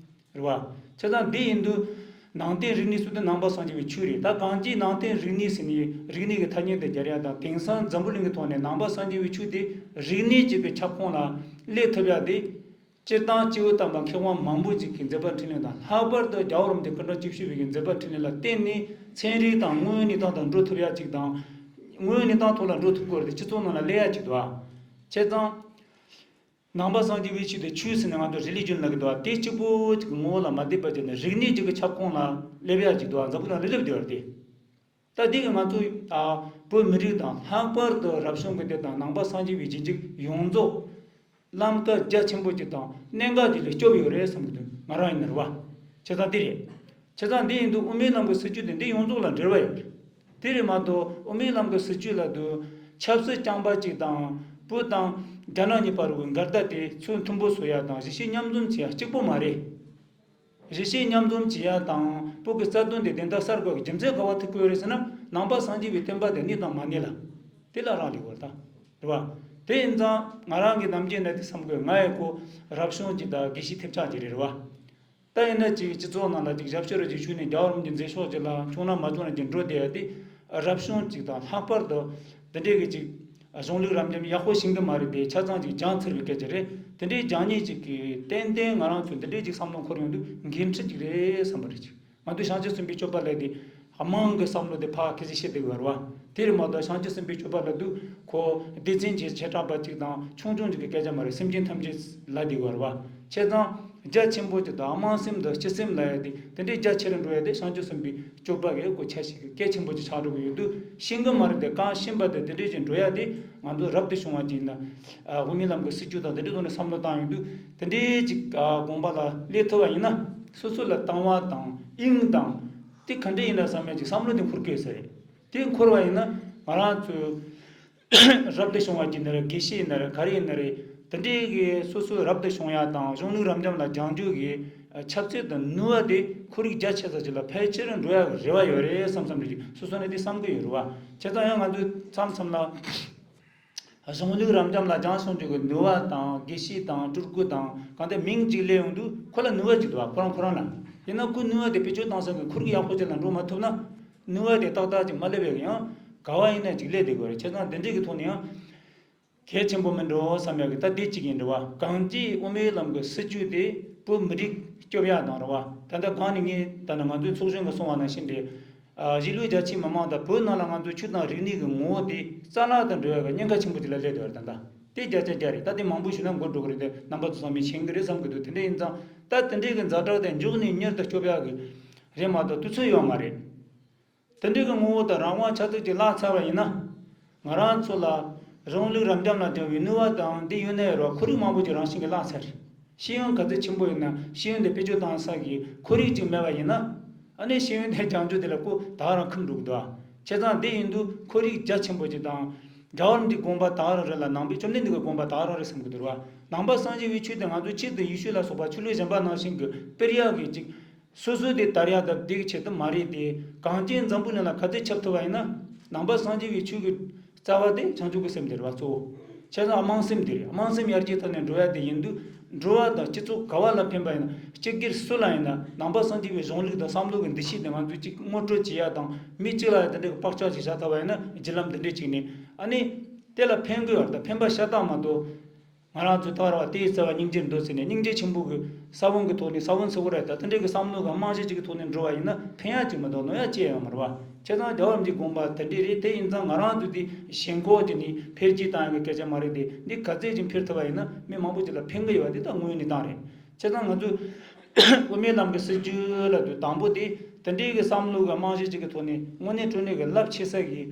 རེད་བ། བྱས་ཙང་འདི་ཡིན་དུས་ནང་བསྟན་རིག་གནས་ཟེར་དུས་ནང་པ་སངས་རྒྱས་པའི་ཆོས་རེད། ད་གང་ཅིའི་ནང་བསྟན་རིག་གནས་ཟེར་ནས་རིག་གནས་ཀྱི་ཐ་སྙད་དེ་སྦྱར་ཡ་དང་། དེང་སང་འཛམ་བུ་གླིང་གི་ཐོག་ནས་ནང་པ་སངས་རྒྱས་པའི་ཆོས་དེ་རིག་གནས་ཅིག་གི་ཁྱབ་ཁོངས་ལ་སླེབས་ཐུབ་ཡ་དེ། སྤྱིར་བཏང་སྐྱེས་བུ་དམ་པ་མཁས་དབང་མང་པོ་ཅིག་གི་མཛད་པ་འཕྲིན་ལས་དང་། ལྷག་པར་དུ་རྒྱལ་བ་རིན་པོ་ཆེ་སྐུ་ཕྲེང་བཅུ་བཞི་པའི་གི་མཛད་པ་འཕྲིན་ལས་ལ་བརྟེན་ནས་ཚན་རིག་དང་དངོས་ཡོད་གནས་སྟངས་དང་འགྲོ་ཐུབ་ཡ་ཅིག་དང་། དངོས་ཡོད་གནས་སྟངས་ཐོག་ལ་འགྲོ་ཐུབ་དགོས་རེད་དེ། སྤྱི་ཚོགས་ནང་ལ་སླེབས་ཡ་ཅིག་འདུག་ཨ། བྱས་ཙང་། ནང་པ་སངས་རྒྱས་པའི་ཆོས་དེ། ཆོས་ཟེར་ན་ང་ཚོ་རི་ལི་ཇོན་ལབ་ཀྱི་འདུག་ཨ། དེ་གཅིག་པོ་གཅིག་གི་ངོ་བོ་ལ་མ་བསྡད་པ་བྱས་ནས་རིག་གནས་གཅིག་གི་ཁྱབ་ཁོངས་ལ་སླེབས་ཡ་གཅིག་འདུག་ཨ། འཛམ་བུ་གླིང་ལ་སླེབས་བསྡད་པ་རེད་དེ། ད་འདི་གིས་ང་ཚོ་ཨ་བོད་མི་རིགས་དང་། ལྷག་པར་དུ་རབ་བྱུང་གི་སྡེ་དང་ནང་པ་སངས་རྒྱས་པའི་རྗེས་འཇུག་ཡོངས་རྫོགས་ལམ་ཀ་རྒྱ་ཆེན་པོ་གཅིག་དང་གནད་འགག་གཅིག་ལ་སྐྱོབ་ཡོད་རེད་བསམ་གྱི་འདུག། ང་རང་ཡིན་ན་རེད་བ། བྱས་ཙང་འདི་རེད། བྱས་ཙང་འདི་ཡིན་དུས་དབུ་མའི་ལམ་གྱི་སྲིད་བྱུས་དེ་འདི་ཡོངས་རྫོགས་ལ་འབྲེལ་བ་ཡོད་རེད། དེ་རེད་མ་གཏོགས་དབུ་མའི་ལམ་གྱི་སྲིད་བྱུས་ལབ་དུས་ཆབ་སྲིད་རྐྱང་པ་གཅིག་དང་། བོད་དང་རྒྱ་ནག་གཉིས་བར་གྱི་འགལ་ཟླ་དེ་ཚུར་མཐུན་པོ་བཟོ་ཡ་དང་། གཞིས་བྱེས་མཉམ་འཛོམས་བྱེད་ཡ་གཅིག་པོ་མ་རེད། གཞིས་བྱེས་མཉམ་འཛོམས་བྱེད་ཡ་དང་བོད་ཀྱི་རྩ་དོན་དེ་བདེན་མཐའ་གསལ་དགོས་ཀྱི་རྒྱུ་མཚན་ག་པར་ཐུག་གི་ཡོད་རེད་ཟེར་ན། ནང་པ་སངས་རྒྱས་པའི་བསྟན་པ་དེ་གནས་དང་མ་གནས་ལ་དེ་ལ་རག་ལས་ཡོད་རེད། ད་རེད་བ། དེ་ཡིན་ཙང་ང་རང་གི་ནམ་རྒྱུན་ནས་དེ་བསམ་དགོས། ང་ཡི་ཁོ་རབ་བྱུང་གཅིག་དང་དགེ་བཤེས་ཐེབས་ཆག་ཅིག་རེད་རེད་བ། ད་ཡིན་ན་ཅིག་སྤྱི་ཚོགས་ནང་ལ་ཅིག་ཞབས་ཕྱི་རུ་ཅིག་ཞུགས་ནས་རྒྱལ་བ་རིན་པོ་ཆེའི་མཛད་ཕྱོགས་ཅིག་ལ་བྱུང་ན་མ་བྱུང་ན་ཅིག་འགྲོ་བསྡད་ཡ་དེ། རབ་བྱུང་ཅིག་དང་ལྷག་པར་དུ་འདི་འདྲའི་གི་ཅིག་གཞུང་ལུགས་རབ་འབྱམས་ཡག་པོ་ཤེས་ཀྱི་མ་རེད་དེ། ཆ་ཚང་ཅིག་སྦྱངས་ཚར་བའི་སྐད་ཆ་རེད། དེ་འདྲའི་སྦྱང་མཁན་ཅིག་གིས་ཏན་ཏན་ང་རང་ཚོས་འདི་འདྲའི་ཅིག་བསམ་བློ་འཁོར་ཡོང་དུས་འགན་འཁྲི་ཅིག་རེད་བསམ་པ་རེད། ཅིག་ང་ཚོས་བྱང་ཆུབ་སེམས་དཔའི་སྤྱོད་པ་ལས་དེ་ དམངས་ཀྱི་བསམ་བློ་དེ་ཕར་ཁ་ཤས་བཤད་བསྡད་ཡོད་རེད་བ། དེ་རེད་མ་གཏོགས་བྱང་ཆུབ་སེམས་དཔའི་སྤྱོད་པ་ལབ་དུས་ཁོ་སྡེ་ཚན་གྱི་བྱེ་བྲག་པ་གཅིག་དང་ཆུང་ཆུང་གཅིག་གི་སྐད་ཆ་མ་རེད། སེམས་ཅན་ཐམས་ཅད་ལབ་བསྡད་ཡོད་རེད་བ། བྱས་ཙང་རྒྱ་ཆེན་པོ་གཅིག་དང་དམངས་སེམས་དང་སྤྱི་སེམས་ལབ་ཡ་དེ་དེ་འདྲའི་རྒྱ་ཆེ་རུ་འགྲོ་ཡ་དེ་བྱང་ཆུབ་སེམས་དཔའི་སྤྱོད་པ་གི་གོ་ཆ་ཞིག་གི་གལ་ཆེན་པོ་ཅིག་ཆགས་འགྲོ་གི་ཡོད་དུས་ཤེས་གི་མ་རེད། དེ་གང་ཤེས་པ་དེ་དེ་འདྲའི་ཅིག་འགྲོ་ཡ་དེ་ང་ཚོ་རབ་ཏུ་བྱུང་བ་ཅིག་ཡིན་ན། དབུ་མའི་ལམ་གྱི་སྲིད་བྱུས་དང་དེ་འདྲའི་ཐོག་ནས་བསམ་བློ་བཏང་ཡོང་དུས་དེ་འདྲའི་ཅིག་དགོངས་པ་ལ་སླེབས་ཐུབ་པ་ཡིན་ན་སོ་སོ་ལ་དང་བ་དང་དབྱིངས་དང་། དེ་ག་འདྲ་ཡིན་ན་བསམ་ཡ་ཅིག་བསམ་བློ་དེ་འཁོར་གི་ཡོད་ས་རེད། དེ་འཁོར་བ་ཡིན་ན་ང་རང་ཚོའི་རབ་ཏུ་བྱུང་བ་ཅིག་ཡིན་ན་རེད། དགེ་བཤེས་ཡིན་ན་རེད། ག་རེ་ཡིན་ན་རེད། དེ་འདྲའི་གི་སོ་སོའི་རབ་ཏུ་བྱུང་ཡ་དང་གཞུང་ལུགས་རབ་འབྱམས་ལ་སྦྱང་རྒྱུ་གི་ཆབ་སྲིད་དང་ནུས་པ་དེ་ཁོར་ཡུག་རྒྱ་ཆེ་ས་ཅིག་ལ་ཕལ་ཆེར་འགྲོ་ཡ་གི་རེ་བ་ཡོད་རེད་བསམ་བསམ་རེད། སོ་སོ་ནས་དེ་བསམ་གི་ཡོད་རེད་བ། བྱས་ཙང་ཡང་ང་ཚོས་མཚམས་མཚམས་ལ། གཞུང་ལུགས་རབ་འབྱམས་ལ་སྦྱངས་སོང་དུས་ཀྱི་ནུས་པ་དང་དགེ་བཤེས་དང་སྤྲུལ་སྐུ་དང་གང་ལྟར་མིང་གཅིག་སླེབས་ཡོང་དུས་ཁོ་ལ་ནུས་པ་གཅིག་འདུག་བ། ཁོ་རང་ཁོ་རང་ལ། ཡིན་ན་ཁོའི་ནུས་པ་དེ་བེད་སྤྱོད་བཏང་ས་གི་ཁོར་གི་ཡག་པོ་ཅིག་ལ་འགྲོ་མ་ཐུབ་ན་ནུས་པ་དེ་ཏག་ཏག་ཅིག་མ་སླེབས་པའི་ཡང་ག་བ་ཡིན་ན་ཅིག་སླེབས་བསྡད་དགོས་རེད། བྱས་ཙང་དེ་འདྲའི་གི་ཐོག་ནས་ཡང་གལ་ཆེན་པོ་མིན་འགྲོ་བསམ་ཡག་གི་ད་དེ་གཅིག་ཡིན་འགྲོ་བ། གང་ཅི་དབུ་མའི་ལམ་གི་སྲིད་བྱུས་དེ་བོད་མི་རིགས་སྐྱོབ་ཡག་དང་རེད་བ། ད་ལྟ་གང་ནས་ངས་ད་ནི་ང་ཚོའི་ཚོགས་གཞོན་གི་གསུང་བ་ནང་བཞིན་རེད། གཞིས་ལུས་རྒྱ་ཆེའི་མི་མང་དང་བོད་ནང་ལ་ང་ཚོའི་ཆོས་དང་རིག་གནས་ཀྱི་ངོ་བོ་དེ་རྩ་བརླག་ཏུ་འགྲོ་ཡག་གི་ཉེན་ཁ་ཆེན་པོ་དེ་ལ་སླེབས་བསྡད་པ་རེད། ད་ལྟ་དེ་བརྒྱ་ཆ་བརྒྱ་རེད། ད་དེ་མང་པོ་ཞུས་ན་འགོར་འགྲོ་གི་རེད་དེ་རྣམ་པ་ཚོ་ཚང་མས་མཁྱེན་གི་རེད་བསམ་གི་འདུག་དེ་འདྲ་ཡིན་ཙང་ད་དེ་འདྲའི་གི་ཛ་དྲག་དེ་མགྱོགས་ནས་མྱུར་དུ་སྐྱོབ་ཡག་གི་རེད་མ་གཏོགས་དུས་ཚོད་ཡོད་མ་རེད། དེ་འདྲའི་གི་ངོ་བོ་དང་རང་དབང་ཆགས་ཚུལ་ཅིག་བརླག་ཚར་བ་ཡིན་ན། ང་རང་ཚོ་ལ་རང་ལུགས་རབ་འབྱམས་ལ་སྦྱང་བའི་ནུས་པ་དང་འདི་ཡོད་ན་ཡོད་རུང་ཁོར་ཡུག་མང་པོ་ཅིག་རང་བཞིན་གྱིས་བརླག་ཚར་རེད། ཤེས་ཡོན་ག་ཚོད་ཆེན་པོ་ཡིན་ན་ཤེས་ཡོན་དེ་བེད་སྤྱོད་བཏང་ས་གི་ཁོར་ཡུག་ཅིག་མེད་པ་ཡིན་ན། ཨ་ནི་ཤེས་ཡོན་དེ་སྦྱང་རྒྱུ་དེ་ལ་ཁོ་ད་ག་རང་ཁུམ་འགྲོ་གི་འདུག་ཨ། བྱས་ཙང་འདི་ཡིན་དུས་ཁོར་ཡུག་རྒྱ་ཆེན་པོ་ཅིག་དང་། རྒྱལ་བ་རིན་པོ་ཆེའི་དགོངས་པ་ད་ག་རང་རེད་ལ་ནང་པའི་བཅོམ་ལྡན་འདས་ཀྱི་དགོངས་པ་ད་ག་རང་རེད་བསམ་གི་འདུག་ར། ནང་པ་སངས་རྒྱས་པའི་ཆོས་དེ་ང་ཚོ་ཆེད་དུ་ཡེ་ཤུ་ལ་སོགས་པ་ཆོས་ལུགས་གཞན་པ་ནང་བཞིན་གྱི་སྤེལ་ཡག་གི་ཅིག་སོ་སོ་དེ་དར་ཡག་དང་བདེ་གི་ཆེད་དུ་མ་རེད་དེ། གངས་ཅན་འཛམ་བུ་གླིང་ལ་ག་ཚོད་ཁྱབ་ཐུབ་པ་ཡིན་ན། ནང་པ་སངས་རྒྱས་པའི་ཆོས་ཀྱི་རྩ་བ་དེ་བྱང་ཆུབ་ཀྱི་སེམས་དེ་རེད་བ། གཙོ་བོ། བྱས་ཙང་དམངས་སེམས་དེ་རེད། དམངས་སེམས་ཡར་རྒྱས་ཐོག་ནས་འགྲོ་ཡ་དེ་ཡིན་དུས་འགྲོ་བ་དང་སྤྱི་ཚོགས་ག་བ་ལ་ཕན་པ་ཡིན་ན། སྤྱི་སྒེར་སུ་ལ་ཡིན་ན་ནང་པ་སངས་རྒྱས་པའི་གཞུང་ལུགས་དང་བསམ་བློ་གི་འདུ་ཤེས་དེ་ང་ཚོས་གཅིག་ངོ་སྤྲོད་བྱེད་ཡ་དང་མི་གཅིག་ལ་ཡ་དེ་འདྲ་གི་བག་ཆགས་ཤིག་བཞག་ཐུབ་པ་ཡིན་ན་བརྒྱུད་ལམ་དེ་འདྲས་གཅིག་ནས་ཨ་ནི་དེ་ལ་ཕན་གི་ཡོད་རེད། ད་ཕན་པ་ཤ་སྟག་མ་གཏོགས། ང་རང་ཚོའི་ད་བར་བ་དེའི་རྩ་བ་སྙིང་རྗེར་འདོད་ཟེར་ནས་སྙིང་རྗེ་ཆེན་པོ་གི་ས་བོན་གི་ཐོག་ནས་ས་བོན་ཟེར་བ་རེད། ད་དེ་འདྲའི་གི་བསམ་བློ་གི་རྨང་གཞི་གཅིག་གི་ཐོག་ནས་འགྲོ་བ་ཡིན་ན་ཕན་ཡག་གཅིག་མ་གཏོགས་གནོད་ཡག་ཅི་ཡང་ཡོད་མ་རེད་བ། བྱས་ཙང་རྒྱལ་བ་རིན་པོ་ཆེའི་དགོངས་པ་དེ་འདྲས་རེད། དེ་ཡིན་ཙང་ང་རང་ཚོ་དེ་ཞེན་ཁོག་ཅིག་ནས་འཕེལ་རྒྱས་བཏང་ཡག་གི་སྐད་ཆ་མ་རེད་དེ། འདི་ག་ཚད་ཅིག་འཕེལ་ཐུབ་པ་ཡིན་ན་མི་མང་པོ་ཅིག་ལ་ཕན་གི་ཡོད་པ་དེ་ད་དངོས་ཡོད་གནས་སྟངས་རེད། བྱས་ཙང་ང་ཚོས་དབུ་མའི་ལམ་གི་སྲིད་བྱུས་ལབ་དུས་དང་པོ་དེ་དེ་འདྲའི་གི་བསམ་བློ་གི་རྨང་གཞི་གཅིག་གི་ཐོག་ནས་དངོས་གནས་དྲང་གནས་གི་རླབས་ཆེ་ས་གི་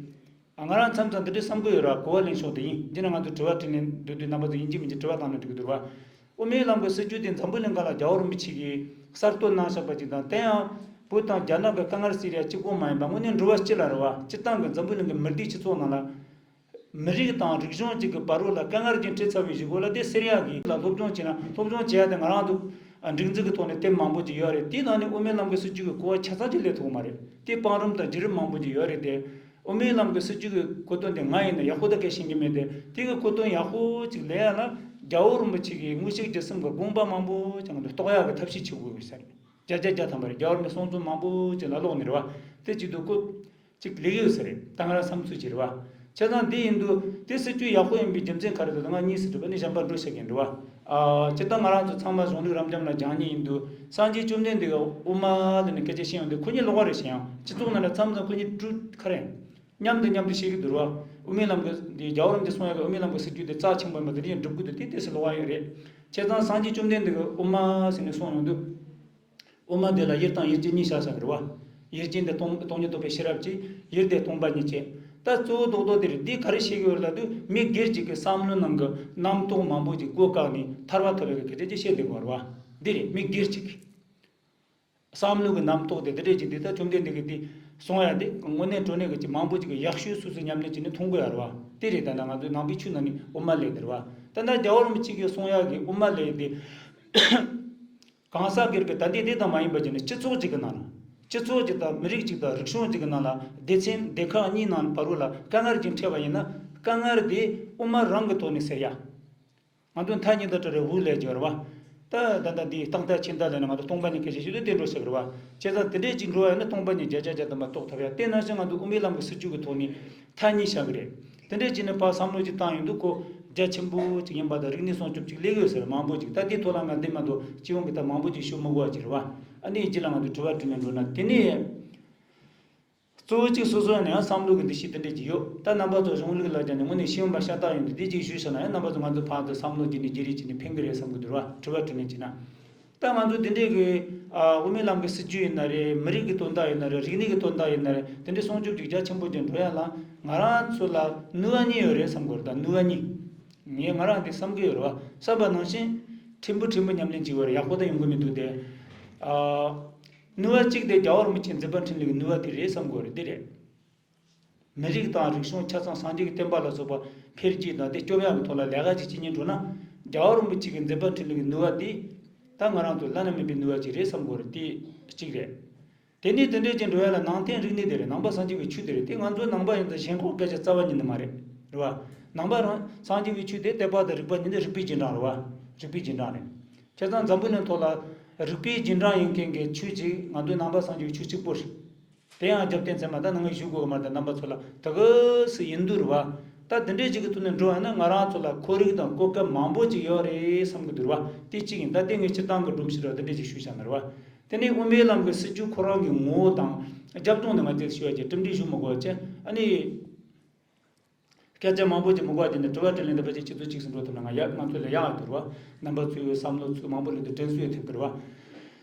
ང་རང་མཚམས་མཚམས་འདི་འདྲའི་བསམ་གི་ཡོད་ར། གོ་བ་ལེན་ཕྱོགས་དེ་ཡིན། སྤྱིར་ན་ང་ཚོ་དྲི་བ་དྲིས་ལན་འདུག་དུས་རྣམ་པ་ཚོ་ཡིན་གཅིག་མིན་གཅིག་དྲི་བ་བཏང་ན་འགྲིག་གི་འདུག་ར། དབུ་མའི་ལམ་གྱི་སྲིད་བྱུས་དེ་འཛམ་བུ་གླིང་ག་ལ་རྒྱལ་བ་རིན་པོ་ཆེ་གིས་གསར་གཏོད་གནང་བཞག་པ་ཅིག་དང་། དེ་ཡང་བོད་དང་རྒྱ་ནག་གི་དཀའ་ངལ་སེལ་ཡ་གཅིག་པོ་མ་ཡིན་པ་དངོས་གནས་འགྲོ་བ་སྤྱི་ལ་རེད་བ། སྤྱིར་བཏང་གི་འཛམ་བུ་གླིང་གི་མི་སྡེ་སྤྱི་ཚོགས་ནང་ལ་མི་རིགས་དང་རིག་གཞུང་གཅིག་གི་བར་རོ་ལ་དཀའ་ངལ་ཅིག་འཕྲད་ཚར་བའི་གཞུག་གུ་ལ་དེ་སེལ་ཡ་གི་ལ་སློབ་སྦྱོང་བྱས་ན། སློབ་སྦྱོང་བྱེད་ཡ་དེ་ང་རང་ཚོ་སྒྲིག་འཛུགས་ཀྱི་ཐོག་ནས་དེབ་མང་པོ་ཅིག་ཡོད་རེད། དེའི་ནང་ནས་དབུ་མའི་ལམ་གྱི་སྲིད་བྱུས་ཀྱི་གོ་བ་ཆ་ཚང་ཅིག་སླེབས་ཐུབ་ཀྱི་མ་རེད། དེ་བང་རིམ་དང་བརྒྱུད་རིམ་མང་པོ་ཅིག་ཡོད་རེད་དེ། དབུ་མའི་ལམ་གྱི་སྲིད་བྱུས་ཀྱི་གོ་དོན་དེ་ང་ཡིན་ན་ཡག་པོ་ད་གས་ཤེས་ཀྱི་མེད་དེ། དེ་གི་གོ་དོན་ཡག་པོ་ཅིག་ལེན་ཡ་ལ་རྒྱལ་བ་རིན་པོ་ཆེ་གི་དངོས་གཞི་རྒྱུ་གསུམ་གྱི་དགོངས་པ་མང་པོ་ཅིག་ང་ཚོས་རྟོགས་ཡག་གི་ཐབས་ཤེས་བྱེད་དགོས་ཀྱི་ས་རེད། བརྒྱ་ཆ་བརྒྱ་ཐམ་པ་རེད། རྒྱལ་བ་རིན་པོ་ཆེའི་གསུང་རྩོམ་མང་པོ་ཅིག་ལ་ཀློག་ནས་རེད་བ། དེ་བྱེད་དུས་ཁོ་ཅིག་ལེགས་ཡོད་ས་རེད། ད་ང་རང་བསམ་ཚུལ་ཅིག་རེད་བ། བྱས་ཙང་འདི་ཡིན་དུས་དེ་སྲིད་བྱུས་ཡག་པོ་ཡིན་པའི་རྒྱུ་མཚན་ག་རེ་འདུག་ད་ང་གཉིས་སུ་གྲུབ་པ་ནི་གཞན་པ་འགྲོ་བཤད་མཁན་རེད་བ། ཨ། སྤྱིར་བཏང་ང་རང་ཚོ་ཚང་མ་གཞུང་ལུགས་རབ་འབྱམས་ལ་སྦྱང་མཁན་ཡིན་དུས་སངས་རྒྱས་བཅོམ་ལྡན་འདས་ཀྱིས་དབུ་མ་ལ་ནི་སྐད་ཆ་བཤད་ཡོང་དུས་ཁོ་གཉིས་ཀློག་པ་རེད་བཤད་ཡང་སྤྱི་ཚོགས་ནང་ལ་མཚམས་མཚམས་ཁོ་གཉིས་གྲུ་ཁ་རེད། མཉམ་དུ་མཉམ་དུ་བཤད་ཀྱི་འདུག་རེད་བ། དབུ་མའི་ལམ་གྱི་འདི་རྒྱལ་བ་རིན་པོ་ཆེས་གསུང་ཡག་གི་དབུ་མའི་ལམ་གྱི་སྲིད་བྱུས་དེ་རྩ་ཆེན་པོ་ཡིན་པ་དེ་འདྲ་ཡང་སྒྲུབ་དགོས་འདུག་དེ་ཏོག་ཙམ་ཀློག་པ་ཡོད་རེད། བྱས་ཙང་སངས་རྒྱས་བཅོམ་ལྡན་འདས་ཀྱིས་དབུ་མ་ཟེར་ནས་གསུངས་ཡོང་དུས། དབུ་མ་དེ་ལ་ཡུལ་དང་ཡུལ་ཅན་གཉིས་བཞག་བཞག་གི་རེད་བ། ཡུལ་ཅན་དེ་སྟོང་སྟོང་ཉིད་རྟོགས་པའི་ཤེས་རབ་ཀྱིས། ཡུལ་དེ་སྟོང་པ་ཉིད་ཅན། ད་གཙོ་བོ་རྡོག་རྡོག་དེ་རེད། འདིས་ག་རེ་བཤད་ཀྱི་ཡོད་ལབ་དུས་མི་སྒེར་གཅིག་གི་བསམ་བློའི་ནང་གི་རྣམ་རྟོག་མང་པོ་ཅིག་སྒོ་བཀག་ནས་ཐར་པ་ཐོབ་པའི་སྐད་ཆ་ཅིག་བཤད་བསྡད་ཀྱི་ཡོད་རེད་བ། འདི་རེད། མི་སྒེར་གཅིག་གི་བསམ་བློ་གི་རྣམ་རྟོག་དེ་འདི་འདྲས་ཅིག་འདི་ལྟར་བཅོམ་ལྡན་འདས་ཀྱིས་འདི་གསུང་ཡག་དེ་དངོས་གནས་དྲང་གནས་ཀྱི་ཅིག་མང་པོ་ཅིག་གིས་ཡག་ཤོས་སོ་སོས་ཉམས་ལེན་བྱས་ནས་མཐོང་གི་ཡོད་རེད་བ། དེ་རེད། ད་ལྟ་ང་ཚོའི་ནང་པའི་ཆོས་ནང་ནས་དབུ་མ་ལབ་དེ་རེད་བ། ད་ལྟ་རྒྱལ་བ་རིན་པོ་ཆེ་གིས་གསུང་ཡག་གི་དབུ་མ་ལབ་དེ། གང་ཟག་སྒེར་གྱི་ད་ལྟའི་དེ་ཙམ་མ་ཡིན་པ་བྱས་ནས་སྤྱི་ཚོགས་གཅིག་གི་ནང་ལ། སྤྱི་ཚོགས་གཅིག་དང་མི་རིགས་གཅིག་དང་རིག་གཞུང་གཅིག་གི་ནང་ལ་སྡེ་ཚན་སྡེ་ཁག་གཉིས་ནང་བར་རོ་ལ་དཀའ་ངལ་གཅིག་འཕྲད་པ་ཡིན་ན་དཀའ་ངལ་དེ་དབུ་མ་རང་གི་ཐོག་ནས་སེལ་ཡ། ང་ཚོ་མཐའ་གཉིས་དང་བྲལ་བའི་དབུ་ལས་སྦྱོར་བ། ད་ད་ལྟ་འདིའི་རྟག་མཐའ་ཆད་མཐའ་ལ་ནི་ང་ཚོ་སྟོང་པ་ཉིད་སྐད་ཆ་བཤད་དུས་དེ་འགྲོ་ཤག་རེད་བ། བྱས་ཙང་དེ་འདྲས་ཅིག་འགྲོ་བ་ཡིན་ན་སྟོང་པ་ཉིད་བརྒྱ་ཆ་བརྒྱ་ཐམ་པ་རྟོགས་ཐུབ་ཡ། དེ་ནང་བཞིན་ང་ཚོ་དབུ་མའི་ལམ་གྱི་སྲིད་བྱུས་ཀྱི་ཐོག་ནས་མཐའ་གཉིས་བཞག་གི་རེད། དེ་འདྲས་ཅིག་ནས་ཕར་བསམ་བློ་ཅིག་བཏང་ཡོང་དུས་ཁོ་རྒྱ་ཆེན་པོ་ཅིག་ཡིན་པ་དང་རིག་གནས་སྲུང་སྐྱོབ་ཅིག་ལས་ཀྱི་ཡོད་ཟེར་མང་པོ་ཅིག་ད་དེའི་ཐོག་ལ་ང་འདི་མ་གཏོགས་སྤྱི་ཡོངས་ཀྱི་ད་མང་པོ་ཅིག་ཞུ་མི་དགོས་པ་ཅིག་རེད་བ། ཨ་ནི་རྗེས་ལ་ང་ཚོ་དྲི་བ་དྲིས་ལན་འགྲོ་ན་དེ་ནས། གཙོ་བོ་གཅིག་སོ་སོ་ཡང་ན་ཡང་བསམ་བློ་གི་འདུ་ཤེས་དེ་འདྲས་ཅིག་ཡོད། ད་རྣམ་པ་ཚོ་གཞུང་ལུགས་ལ་སྦྱར་ནས་དངོས་གནས་ཤེས་ཡོན་པ་ཤ་སྟག་ཡིན་དུས་དེ་གཅིག་ཞུས་བཞག་ན་ཡང་རྣམ་པ་ཚོ་ང་ཚོ་ཕར་ཚུར་བསམ་བློ་བརྗེ་ནས་བརྗེ་རེས་བྱས་ནས་ཕན་གི་རེད་བསམ་གི་འདུག་ར། དྲི་བ་དྲིས་ལན་བྱས་ན། ད་ང་ཚོ་དེ་འདྲས་ཀྱི་ཨ་དབུ་མའི་ལམ་གྱི་སྲིད་བྱུས་ཡིན་ན་རེད། མི་རིགས་ཀྱི་དོན་དག་ཡིན་ན་རེད། རིག་གནས་ཀྱི་དོན་དག་ཡིན་ན་རེད། དེ་འདྲས་སྲུང་སྐྱོབ་ཅིག་རྒྱ་ཆེན་པོ་ཅིག་འགྲོ་ཡ་ལ་ང་རང་ཚོ་ལ་ནུས་པ་གཉིས་ཡོད་རེད་བསམ་གི་རེད། ད་ནུས་པ་གཉིས། ངས་ང་རང་དེ་བསམ་གི་ཡོད་རེད་བ། བསམ་པ་ནང་བཞིན་ཕྲན་བུ་ཕྲན་བུ་ཉམས་ལེན་བྱེད་དགོས་རེད། ཡག་པོ་ད་ཡོང་གི་མི་འདུག་དེ། ཨ། ནུས་པ་གཅིག་དེ་རྒྱལ་བ་རིན་པོ་ཆེའི་མཛད་པ་འཕྲིན་ལས་ཀྱི་ནུས་པ་དེ་རེད་བསམ་དགོས་རེད། དེ་རེད། མི་རིགས་དང་རིག་གཞུང་ཆ་ཚང་སངས་རྒྱས་ཀྱི་བསྟན་པ་ལ་སོགས་པ་འཕེལ་རྒྱས་དང་དེ་སྐྱོབ་ཡག་གི་ཐོག་ལ་ལས་ཀ་ཅིག་བྱེད་སྙིང་འདོད་ན། རྒྱལ་བ་རིན་པོ་ཆེ་གི་མཛད་པ་འཕྲིན་ལས་ཀྱི་ནུས་པ་དེ་ད་ང་རང་ཚོ་བླ་ན་མེད་པའི་ནུས་པ་ཅིག་རེད་བསམ་དགོས་རེད། དེ་གཅིག་རེད། དེ་ནས་དེ་འདྲས་ཀྱི་འགྲོ་ཡ་ལ་ནང་བསྟན་རིག་གནས་དེ་རེད། ནང་པ་སངས་རྒྱས་པའི་ཆོས་དེ་རེད། དེ་ང་ཚོ་ནང་པ་ཡིན་ཙང་ཞེན་ཁོག་སྐད་ཆ་རྩ་བ་ཉིད་ནས་མ་རེད། རེད་བ། ནང་པ་རང་སངས་རྒྱས་པའི་ཆོས་དེ་དད་པ་དང་རིག་པ་གཉིས་ནི་རིག་པའི་རྗེས་འབྲང་རེད་བ། རིག་པའི་རྗེས་འབྲང་རེད། བྱས་ཙང་འཛམ་བུ་གླིང་ཐོག་ལ་རིག་པའི་རྗེས་འབྲང་ཡིན་མཁན་གྱི་ཆོས་ཅིག་ང་ཚོའི་ནང་པ་སངས་རྒྱས་པའི་ཆོས་གཅིག་པོ་རེད། དེ་ཡང་རྒྱབ་རྟེན་ཚད་མ་ད་ནང་ངས་ཞུ་དགོས་གི་མ་རེད། རྣམ་པ་ཚོ་ལ་དེ་གི་སུ་ཡིན་འདུག་རེད་བ། ད་དེ་འདྲས་ཅིག་གི་ཐོག་ནས་འགྲོ་བ་ན་ང་རང་ཚོ་ལ་ཁོར་ཡུག་དང་གོ་སྐབས་མང་པོ་ཅིག་ཡོད་རེད་བསམ་གི་འདུག་རེད་བ། དེ་གཅིག་ཡིན། ད་དེ་ངས་སྤྱིར་བཏང་གི་སྒྲོམ་གཞི་རེད་བ། དེ་འདྲས་ཅིག་ཞུས་བཞག་ན་རེད་བ། དེ་ནས་དབུ་མའི་ལམ་གྱི་སྲིད་བྱུས་ཁོ་རང་གི་ངོ་བོ་དང་རྒྱབ་ལྗོངས་ནས་ང་ཚོས་ཞུ་བ་ཅིག་གྲུབ་འབྲས་ཞུ་མི་དགོས་པ་བྱས། ཨ་ནི། སྐད་ཆ་མང་པོ་ཅིག་མི་དགོས་པ་བྱས་ནས་དྲི་བ་དྲིས་ལན་འདི་ཕལ་ཆེར་ཆུ་ཚོད་གཅིག་ཙམ་འགྲོ་ཐུབ་ན་ང་ཡག་ང་ཚོ་ལ་ཡག་འདུག་རེད་བ། རྣམ་པ་ཚོའི་བསམ་བློ་ཚོ་མང་པོ་ལ་དེ་དྲན་གསོ་ཡང་ཐེབས་ཀྱི་རེད་བ།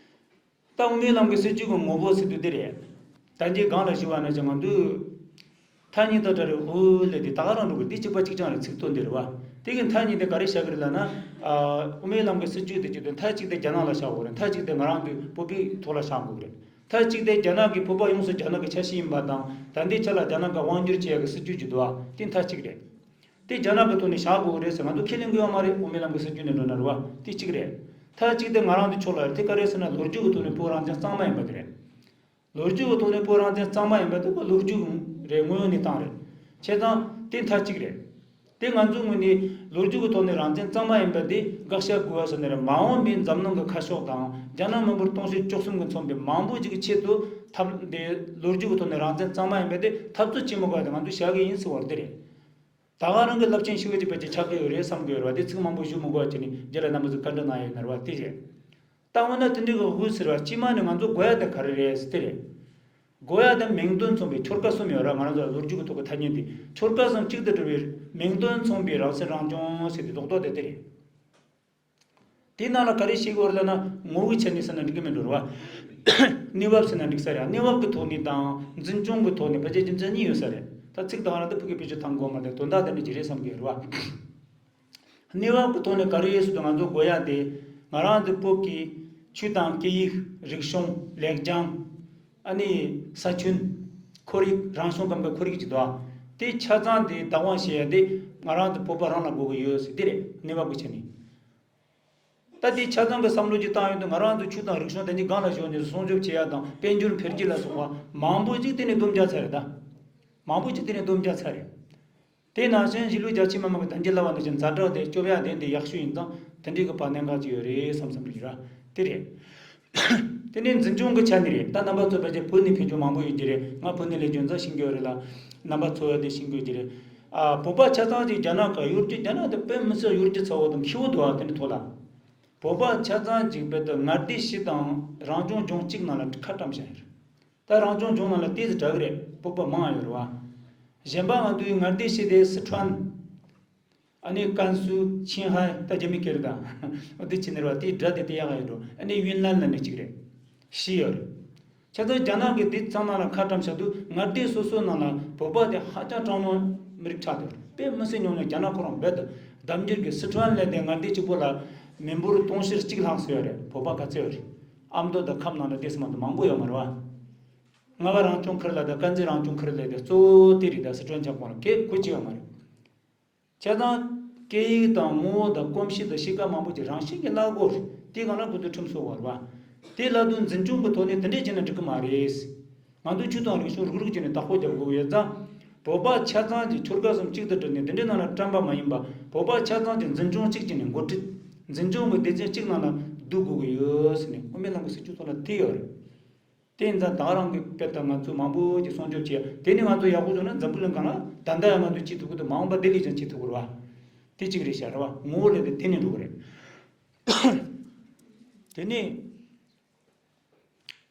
ད་དབུ་མའི་ལམ་གྱི་སྲིད་བྱུས་ཀྱི་ངོ་བོ་ཟེར་དུས་འདི་རེད། ད་འདི་སྒང་ལ་ཞུ་བ་ན་ཅིག་ང་ཚོས་མཐའ་གཉིས་དང་བྲལ་བའི་དབུ་ལས་དེ་ད་ག་རང་འགྲོ་གི། འདི་གཅིག་པ་གཅིག་རྐྱང་རེད། ཚིག་དོན་འདི་རེད་བ། དེ་གི་མཐའ་གཉིས་དེ་ག་རེ་བཞག་གི་རེད་ལབ་ན། ཨ། དབུ་མའི་ལམ་གྱི་སྲིད་བྱུས་དེ་གཅིག་དེ་མཐའ་གཅིག་དེ་རྒྱ་ནག་ལ་བཞག་དགོས་རེད། མཐའ་གཅིག་དེ་ང་རང་ཚོའི་བོད་པའི་ཐོག་ལ་བཞག་དགོས་རེད། མཐའ་གཅིག་དེ་རྒྱ་ནག་གིས་བོད་པ་ཡོངས་སུ་རྒྱ་ནག་གི་ཆ་ཤས་ཡིན་པ་དང་། ད་ལྟའི་ཆ་ལ་རྒྱ་ནག་ག་དབང་བསྒྱུར་བྱེད་ཡག་གི་སྲིད་བྱུས་ཅིག་འདུག་བ། དེ་མཐའ་གཅིག་རེད། དེ་རྒྱ་ནག་གི་ཐོག་ནས་བཞག་དགོས་རེད་ཟེར་ང་ཚོ་ཁས་ལེན་གི་ཡོད་མ་རེད། དབུ་མའི་ལམ་གི་སྲིད་བྱུས་ནས་འགྲོ་ན་རེད་བ། དེ་གཅིག་རེད། མཐའ་གཅིག་དེ་ང་རང་ཚོ་ཕྱོགས་ལ་རེད། དེ་ག་རེ་ཟེར་ན་ལོ་རྒྱུས་གི་ཐོག་ནས་བོད་རང་བཙན་གཙང་མ་ཡིན་པ་དེ་རེད། ལོ་རྒྱུས་ཀྱི་ཐོག་ནས་བོད་རང་བཙན་གཙང་མ་ཡིན་པ་དེ་བོད་ལོ་རྒྱུས་རེད། དངོས་ཡོད་གནས་སྟངས་རེད། བྱས་ཙང་དེ་མཐའ་གཅིག་རེད། དེ་ང་ཚོའི་ངོས་ནས་ལོ་རྒྱུས་ཀྱི་ཐོག་ནས་རང་བཙན་གཙང་མ་ཡིན་པ་དེ་དགག་བྱ་དགོས་པ་ཟེར་ནས་རེད། མ་འོངས་པའི་འཛམ་གླིང་གི་ཁ་ཕྱོགས་དང་རྒྱ་ནག་མི་འབོར་དུང་ཕྱུར་བཅུ་གསུམ་གྱིས་མཚོན་པའི་མང་པོ་ཅིག་གི་ཆེད་དུ་ཐབས་དེ་ལོ་རྒྱུས་ཀྱི་ཐོག་ནས་རང་བཙན་གཙང་མ་ཡིན་པ་དེ་འཐབ་རྩོད་བྱེད་མི་དགོས་པ་དེ་ང་ཚོས་བྱ་གི་ཡིན་ཟེར་བ་དེ་རེད། ད་ག་རང་གི་རླབས་ཆེན་ཞི་བའི་བྱེད་པ་ཅིག་ཆགས་ཀྱི་ཡོད་རེད་བསམ་གྱི་ཡོད་རེད་བ། དེ་ཚིག་མང་པོ་ཞུ་མི་དགོས་པ་བྱས་ནས་རྗེས་ལ་རྣམ་པ་ཚོས་བཀའ་འདྲི་གནང་ཡ་ཡོད་ན་རེད་བ། དེ་རེད། ད་འོ་ན་དེ་འདྲའི་གི་དབུ་ཟེར་བ་དཀྱུས་མ་ནས་ང་ཚོ་དགོས་ཡ་དེ་ག་རེ་རེད་ཟེར་དེ་རེད། དགོས་ཡ་དེ་མིང་དོན་མཚུངས་པའི་ཆོལ་ཁ་གསུམ་ཡོད་ར། ང་རང་ཚོ་ལོ་རྒྱུས་ཀྱི་ཐོག་གི་ཐ་སྙད་དེ་ཆོལ་ཁ་གསུམ་གཅིག་ཏུ་སྒྲིལ་བའི་མིང་དོན་མཚུངས་པའི་རང་སྲིད་རང་སྐྱོང་ཟེར་དེ་རྡོག་རྡོག་དེ་དེ་རེད། དེའི་ནང་ལ་ག་རེ་བཤད་དགོས་རེད་ལབ་ན། ངོ་བོའི་ཆ་ནས་ཟེར་ན་འགྲིག་གི་མི་འགྲོ་རེད་བ། གནས་བབ་ཟེར་ན་འགྲིག་ས་རེད། གནས་བབ་ཀྱི་ཐོག་ནས་དང་འཛིན་སྐྱོང་གི་ཐོག་ནས་ཕལ་ཆེར་རྒྱུ་མཚན་གཉིས་ཡོད་ས་རེད། ད་ཚིག་དང་རང་དུ་ཕུགས་ཀྱི་བེད་སྤྱོད་གཏང་དགོས་མ་རེད། དོན་དག་དེ་འདྲ་ཅིག་རེད་བསམ་གྱི་ཡོད་རེད་བ། གནས་བབ་ཀྱི་ཐོག་ནས་ག་རེ་ཡོད་ཟེར་དུས་ང་ཚོ་དགོས་ཡ་དེ་ང་རང་ཚོའི་བོད་ཀྱི་ཆོས་དང་སྐད་ཡིག་རིག་གཞུང་ལེགས་བྱང་། ཨ་ནི་ས་ཁྱོན། ཁོར་ཡུག་རང་བྱུང་ཁམས་ཀྱི་ཁོར་ཡུག་ཅིག་འདུག་ཨ། དེ་ཆ་ཚང་དེ་བདག་དབང་བྱེད་ཡ་དེ་ང་རང་ཚོ་བོད་པ་རང་ལ་དགོས་ཀྱི་ཡོད་ཟེར་དེ་རེད། གནས་བབ་ཀྱི་ཆ་ནས། ད་དེ་ཆ་ཚང་གི་བསམ་བློ་ཅིག་བཏང་ཡོང་དུས་ང་རང་ཚོ་ཆོས་དང་རིག་གཞུང་དེ་འདྲའི་སྒང་ལ་ཞོན་ནས་སྲུང་སྐྱོབ་བྱེད་ཡ་དང་དཔལ་འབྱོར་འཕེལ་རྒྱས་ལ་སོགས་པ་མང་པོ་ཅིག་དེ་ནས་སྡོམ་རྒྱག་ཚར་རེད་ད། མང་པོ་ཅིག་དེ་ནས་སྡོམ་རྒྱག་ཚར་རེད། དེ་ནང་བཞིན་གཞིས་ལུས་རྒྱ་ཆེ་མི་མང་གི་བདེ་འཇགས་ལབ་པ་ནང་བཞིན་ཛ་དྲག་དེ་སྐྱོབ་ཡ་དེ་འདི་ཡག་ཤོས་ཡིན་ཙང་དེ་འདྲའི་གི་བར་གནད་འགག་ཅིག་ཡོད་རེད་བསམ་བསམ་རེད་ར། དེ་རེད། དེ་ནས་འཛིན་སྐྱོང་གི་ཆ་ནས་རེད། ད་རྣམ་པ་ཚོ་ཕལ་ཆེར་བོད་ནས་ཕེབས་རྒྱུ་མང་པོ་ཡོད་ཀྱི་རེད། ང་བོད་ནས་སླེབས་རྒྱུ་ཡིན་ཙང་ཤེས་ཀྱི་ཡོད་རེད་ལ། རྣམ་པ་ཚོ་ཡང་དེ་ཤེས་ཀྱི་ཡོད་ཀྱི་རེད། ཨ། བོད་པ་ཆ་ཚང་ཅིག་རྒྱ་ནག་ག་གཡོ་སྒྱུ། རྒྱ་ནག་དེ་དཔེ་མི་སྲིད་གཡོ་སྒྱུ་ཚ་བོ་དང་ཁེ་བོ་འདུག་ཨ། དེ་ནི་ཐོག་ལ། བོད་པ་ཆ་ཚང་ཅིག་དཔེ་དེ་མངའ་སྡེ་བཞི་དང་རང་སྐྱོང་ལྗོངས་གཅིག་ནང་ལ་ཁ་བཀྲམ་བཞག་ཡོད་རེད། ད་རང་སྐྱོང་ལྗོངས་ནང་ལ་ཏོག་ཙམ་དྲག་གི་རེད། བོད་པ་མང་ཡོད་རེད་བ། གཞན་པ་ང་ཚོའི་མངའ་སྡེ་བཞི་དེ་སི་ཁྲོན། ཨ་ནི་ཀན་སུའུ། ཆིང་ཧའེ། ད་རྒྱ་མི་སྐད་རེད་ད། འོ་དེ་ཕྱི་ནས་རེད་བ། དེའི་སྒྲ་དེ་དེ་ཡག་ག་ཡོད་འགྲོ། ཨ་ནི་ཡུན་ནན་ལབ་ནས་གཅིག་རེད། བཞི་ཡོད་རེད། བྱས་ཙང་རྒྱ་ནག་གིས་དེ་ཚང་ནང་ལ་ཁ་བཀྲམ་བཞག་དུས་མངའ་སྡེ་སོ་སོའི་ནང་ལ་བོད་པ་དེ་ཧ་ཅང་གྲངས་ཉུང་མི་རིགས་ཆགས་བསྡད་ཡོད་རེད། དཔེ་མི་སྲིད་ཉུང་ཉུང་། རྒྱ་ནག་ཁོ་རང་རྦད་དེ་ལྡབ་འགྱུར་གྱིས་སི་ཁྲོན་ལབ་དེ་མངའ་སྡེ་གཅིག་པོ་ལ་མི་འབོར་དུང་ཕྱུར་གཅིག་ལྷག་ཙམ་ཡོད་རེད། བོད་པ་ག་ཚོད་ཡོད་རེད། ཨ་མདོ་དང་ཁམས་ནང་ལ་དེ་སི་མ་གཏོགས་མང་པོ་ཡོད་མ་རེད་བ། རྔ་བ་རང་སྐྱོང་ཁུལ་ལ་དང་དཀར་མཛེས་རང་སྐྱོང་ཁུལ་ལ་དེ་གཙོ་བོ་དེ་རེད། ད་སི་ཁྲོན་ཁྱབ་ཁོངས་ལ་གེ་ཁུལ་གཅིག་ཡོད་མ་རེད། བྱས་ཙང་སྐད་ཡིག་དང་ངོ་བོ་དང་གོམས་གཤིས་དང་གཤིས་ཀ་མང་པོ་ཅིག་རང་བཞིན་གྱིས་བརླག་གོ་རེད། དེ་གང་ལ་ཁོ་ཚོས་ཁྲིམས་བཟོ་བར་བ། དེ་ལ་དོན་འཛིན་སྐྱོང་གི་ཐོག་ནས་དེ་འདྲས་བྱས་ན་འགྲིག་གི་མ་རེད། ང་ཚོའི་ཆོས་དང་རིག་གཞུང་རུག་རུག་བྱས་ནས་བདག་པོ་རྒྱབ་དགོས་ཀྱི་ཡོད་ཙང་། བོད་པ་ཆ་ཚང་གི་ཆོལ་ཁ་གསུམ་གཅིག་ཏུ་སྒྲིལ་ནས་དེ་འདྲའི་ནང་ལ་བཀྲམ་པ་མ་ཡིན་པ། བོད་པ་ཆ་ཚང་གི་འཛིན་སྐྱོང་གཅིག་བྱས་ནས་འགོ་ཁྲིད། འཛིན་སྐྱོང་གི་སྡེ་ཚན་གཅིག་ནང་ལ་བསྡུ་དགོས་ཀྱི་ཡོད་ཟེར་ནས་དབུ་མའི་ལམ་གྱི་སྲིད་བྱུས་ཐོག་ལ་དེ་ཡོད་རེད། དེ་ཡིན་ཙང་ད་རང་གི་དཔེ་ལྟར་ང་ཚོས་མང་པོ་ཅིག་སྲུང་སྐྱོབ་བྱས། དེ་ནི་ང་ཚོ་ཡག་པོ་བྱུང་ན་འཛམ་བུ་གླིང་སྒང་ལ་ད་ལྟ་ཡང་ང་ཚོས་བྱེད་ཐུབ་ཀྱི་འདུག་མ་འོངས་པ་དེ་ལས་ཀྱང་བྱེད་ཐུབ་ཀྱི་རེད་བ། དེ་གཅིག་རེད་ཤག་རེད་བ། ངོ་བོ་ལས་དེ་དེ་ནས་འགྲོ་གི་རེད། དེ་ནས་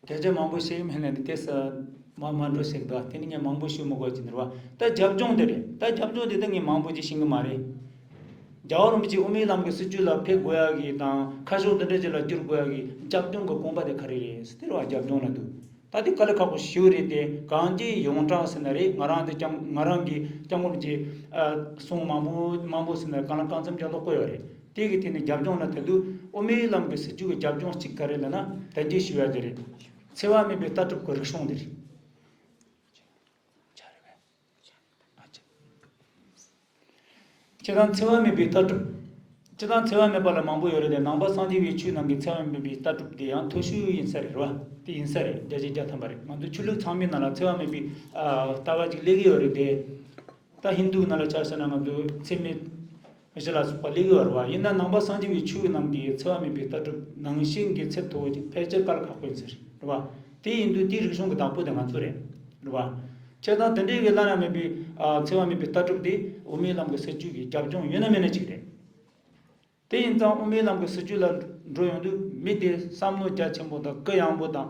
སྐད་ཆ་མང་པོ་བཤད་ཡི་མེད་ན་འདི་དེ་ས་ མ་མ་འགྲོ་ཟེར་གི་འདུག་དེ་ནི་ངས་མང་པོ་ཞུ་མི་དགོས་ཀྱི་འདུག་བ། ད་རྒྱབ་ལྗོངས་དེ་རེད། ད་རྒྱབ་ལྗོངས་དེ་ད་ངས་མང་པོ་ཅིག་ཤེས་གི་མ་རེད། རྒྱལ་བ་རིན་པོ་ཆེ་དབུ་མའི་ལམ་གྱི་སྲིད་བྱུས་ལ་ཕེབས་དགོས་ཡ་གི་དང་ཁ་ཕྱོགས་འདི་འདྲ་ཅིག་ལ་བསྒྱུར་དགོས་ཡ་གི་རྒྱབ་ལྗོངས་ཀྱི་དགོངས་པ་དེ་ག་རེ་རེད་ཟེར་དེ་རེད་བ། རྒྱབ་ལྗོངས་ལ་འདུག་ད་དེ་དཀའ་ལས་ཁག་པོ་ཞེ་པོ་རེད་དེ། གང་ཅི་ཡོངས་གྲགས་ཟེར་ན་རེད། ང་རང་དེ་སྐྱབས་ང་རང་གི་སྐྱབས་མགོན་རིན་པོ་ཆེ་ཨ་གསུང་མང་པོ་མང་པོ་ཟེར་ན་རེད། གང་ལ་གང་འཚམ་ཅིག་ཀློག་གི་ཡོད་རེད། དེ་གི་ཐད་ནས་རྒྱབ་ལྗོངས་ལ་དེ་འདུག་དབུ་མའི་ལམ་གྱི་སྲིད་བྱུས་ཀྱི་རྒྱབ་ལྗོངས་གཅིག་ག་རེ་ལབ་ན་དེ་འདྲ་ཞུ་ཡ་དེ་རེད། འཚེ་བ་མེད་པའི་ལྟ་གྲུབ་ཀྱི་རིག་གཞུང་དེ་རེད། སྤྱིར་བཏང་འཚེ་བ་མེད་པའི་ལྟ་གྲུབ། སྤྱིར་བཏང་འཚེ་བ་མེད་པ་ལ་མང་པོ་ཡོད་རེད་དེ། ནང་པ་སངས་རྒྱས་པའི་ཆོས་རྣམས་ཀྱི་འཚེ་བ་མེད་པའི་ལྟ་གྲུབ་དེ་ཡང་མཐོ་ཤོས་ཡིན་ས་རེད་བ། དེ་ཡིན་ས་རེད། བརྒྱ་ཆ་བརྒྱ་ཐམ་པ་རེད། ང་ཚོ་ཆོས་ལུགས་ཚང་མའི་ནང་ལ་འཚེ་བ་མེད་པའི་ཨ་ལྟ་བ་ཅིག་སླེབས་ཀྱི་ཡོད་རེད་དེ། ད་ཧིན་དུའི་ནང་ལ་ཆ་བཞག་ན་ང་ཚོ་འཚེ་མེད་བཞི་ལ་སོགས་པ་སླེབས་ཀྱི་ཡོད་རེད་བ། ཡིན་ན་ནང་པ་སངས་རྒྱས་པའི་ཆོས་རྣམས་ཀྱི་འཚེ་བ་མེད་པའི་ལྟ་གྲུབ་ནང་བཞིན་གྱི་ཚད་མཐོ་བོ་ཅིག་ཕལ་ཆེར་དཀའ་ལས་ཁག་པོ་ཡིན་ས་རེད་བ། དེ་ཡིན་དུས་དེའི་རིག་གཞུང་གི་བདག་པོ་དེ་ང་ཚོ་རེད། རེད་བ། བྱས་ཙང་དེ་འདྲའི་གི་བླ་ན་མེད་པའི་ཨ་འཚེ་བ་མེད་པའི་ལྟ་གྲུབ་དེ་དབུ་མའི་ལམ་གྱི་སྲིད་བྱུས་ཀྱི་རྒྱབ་ལྗོངས་ཡོད་ན་མེད་ན་ཅིག་རེད། དེ་ཡིན་ཙང་དབུ་མའི་ལམ་གྱི་སྲིད་བྱུས་ལ་འགྲོ་ཡོང་དུས་མི་དེ་བསམ་བློ་རྒྱ་ཆེན་པོ་དང་གུ་ཡངས་པོ་དང་།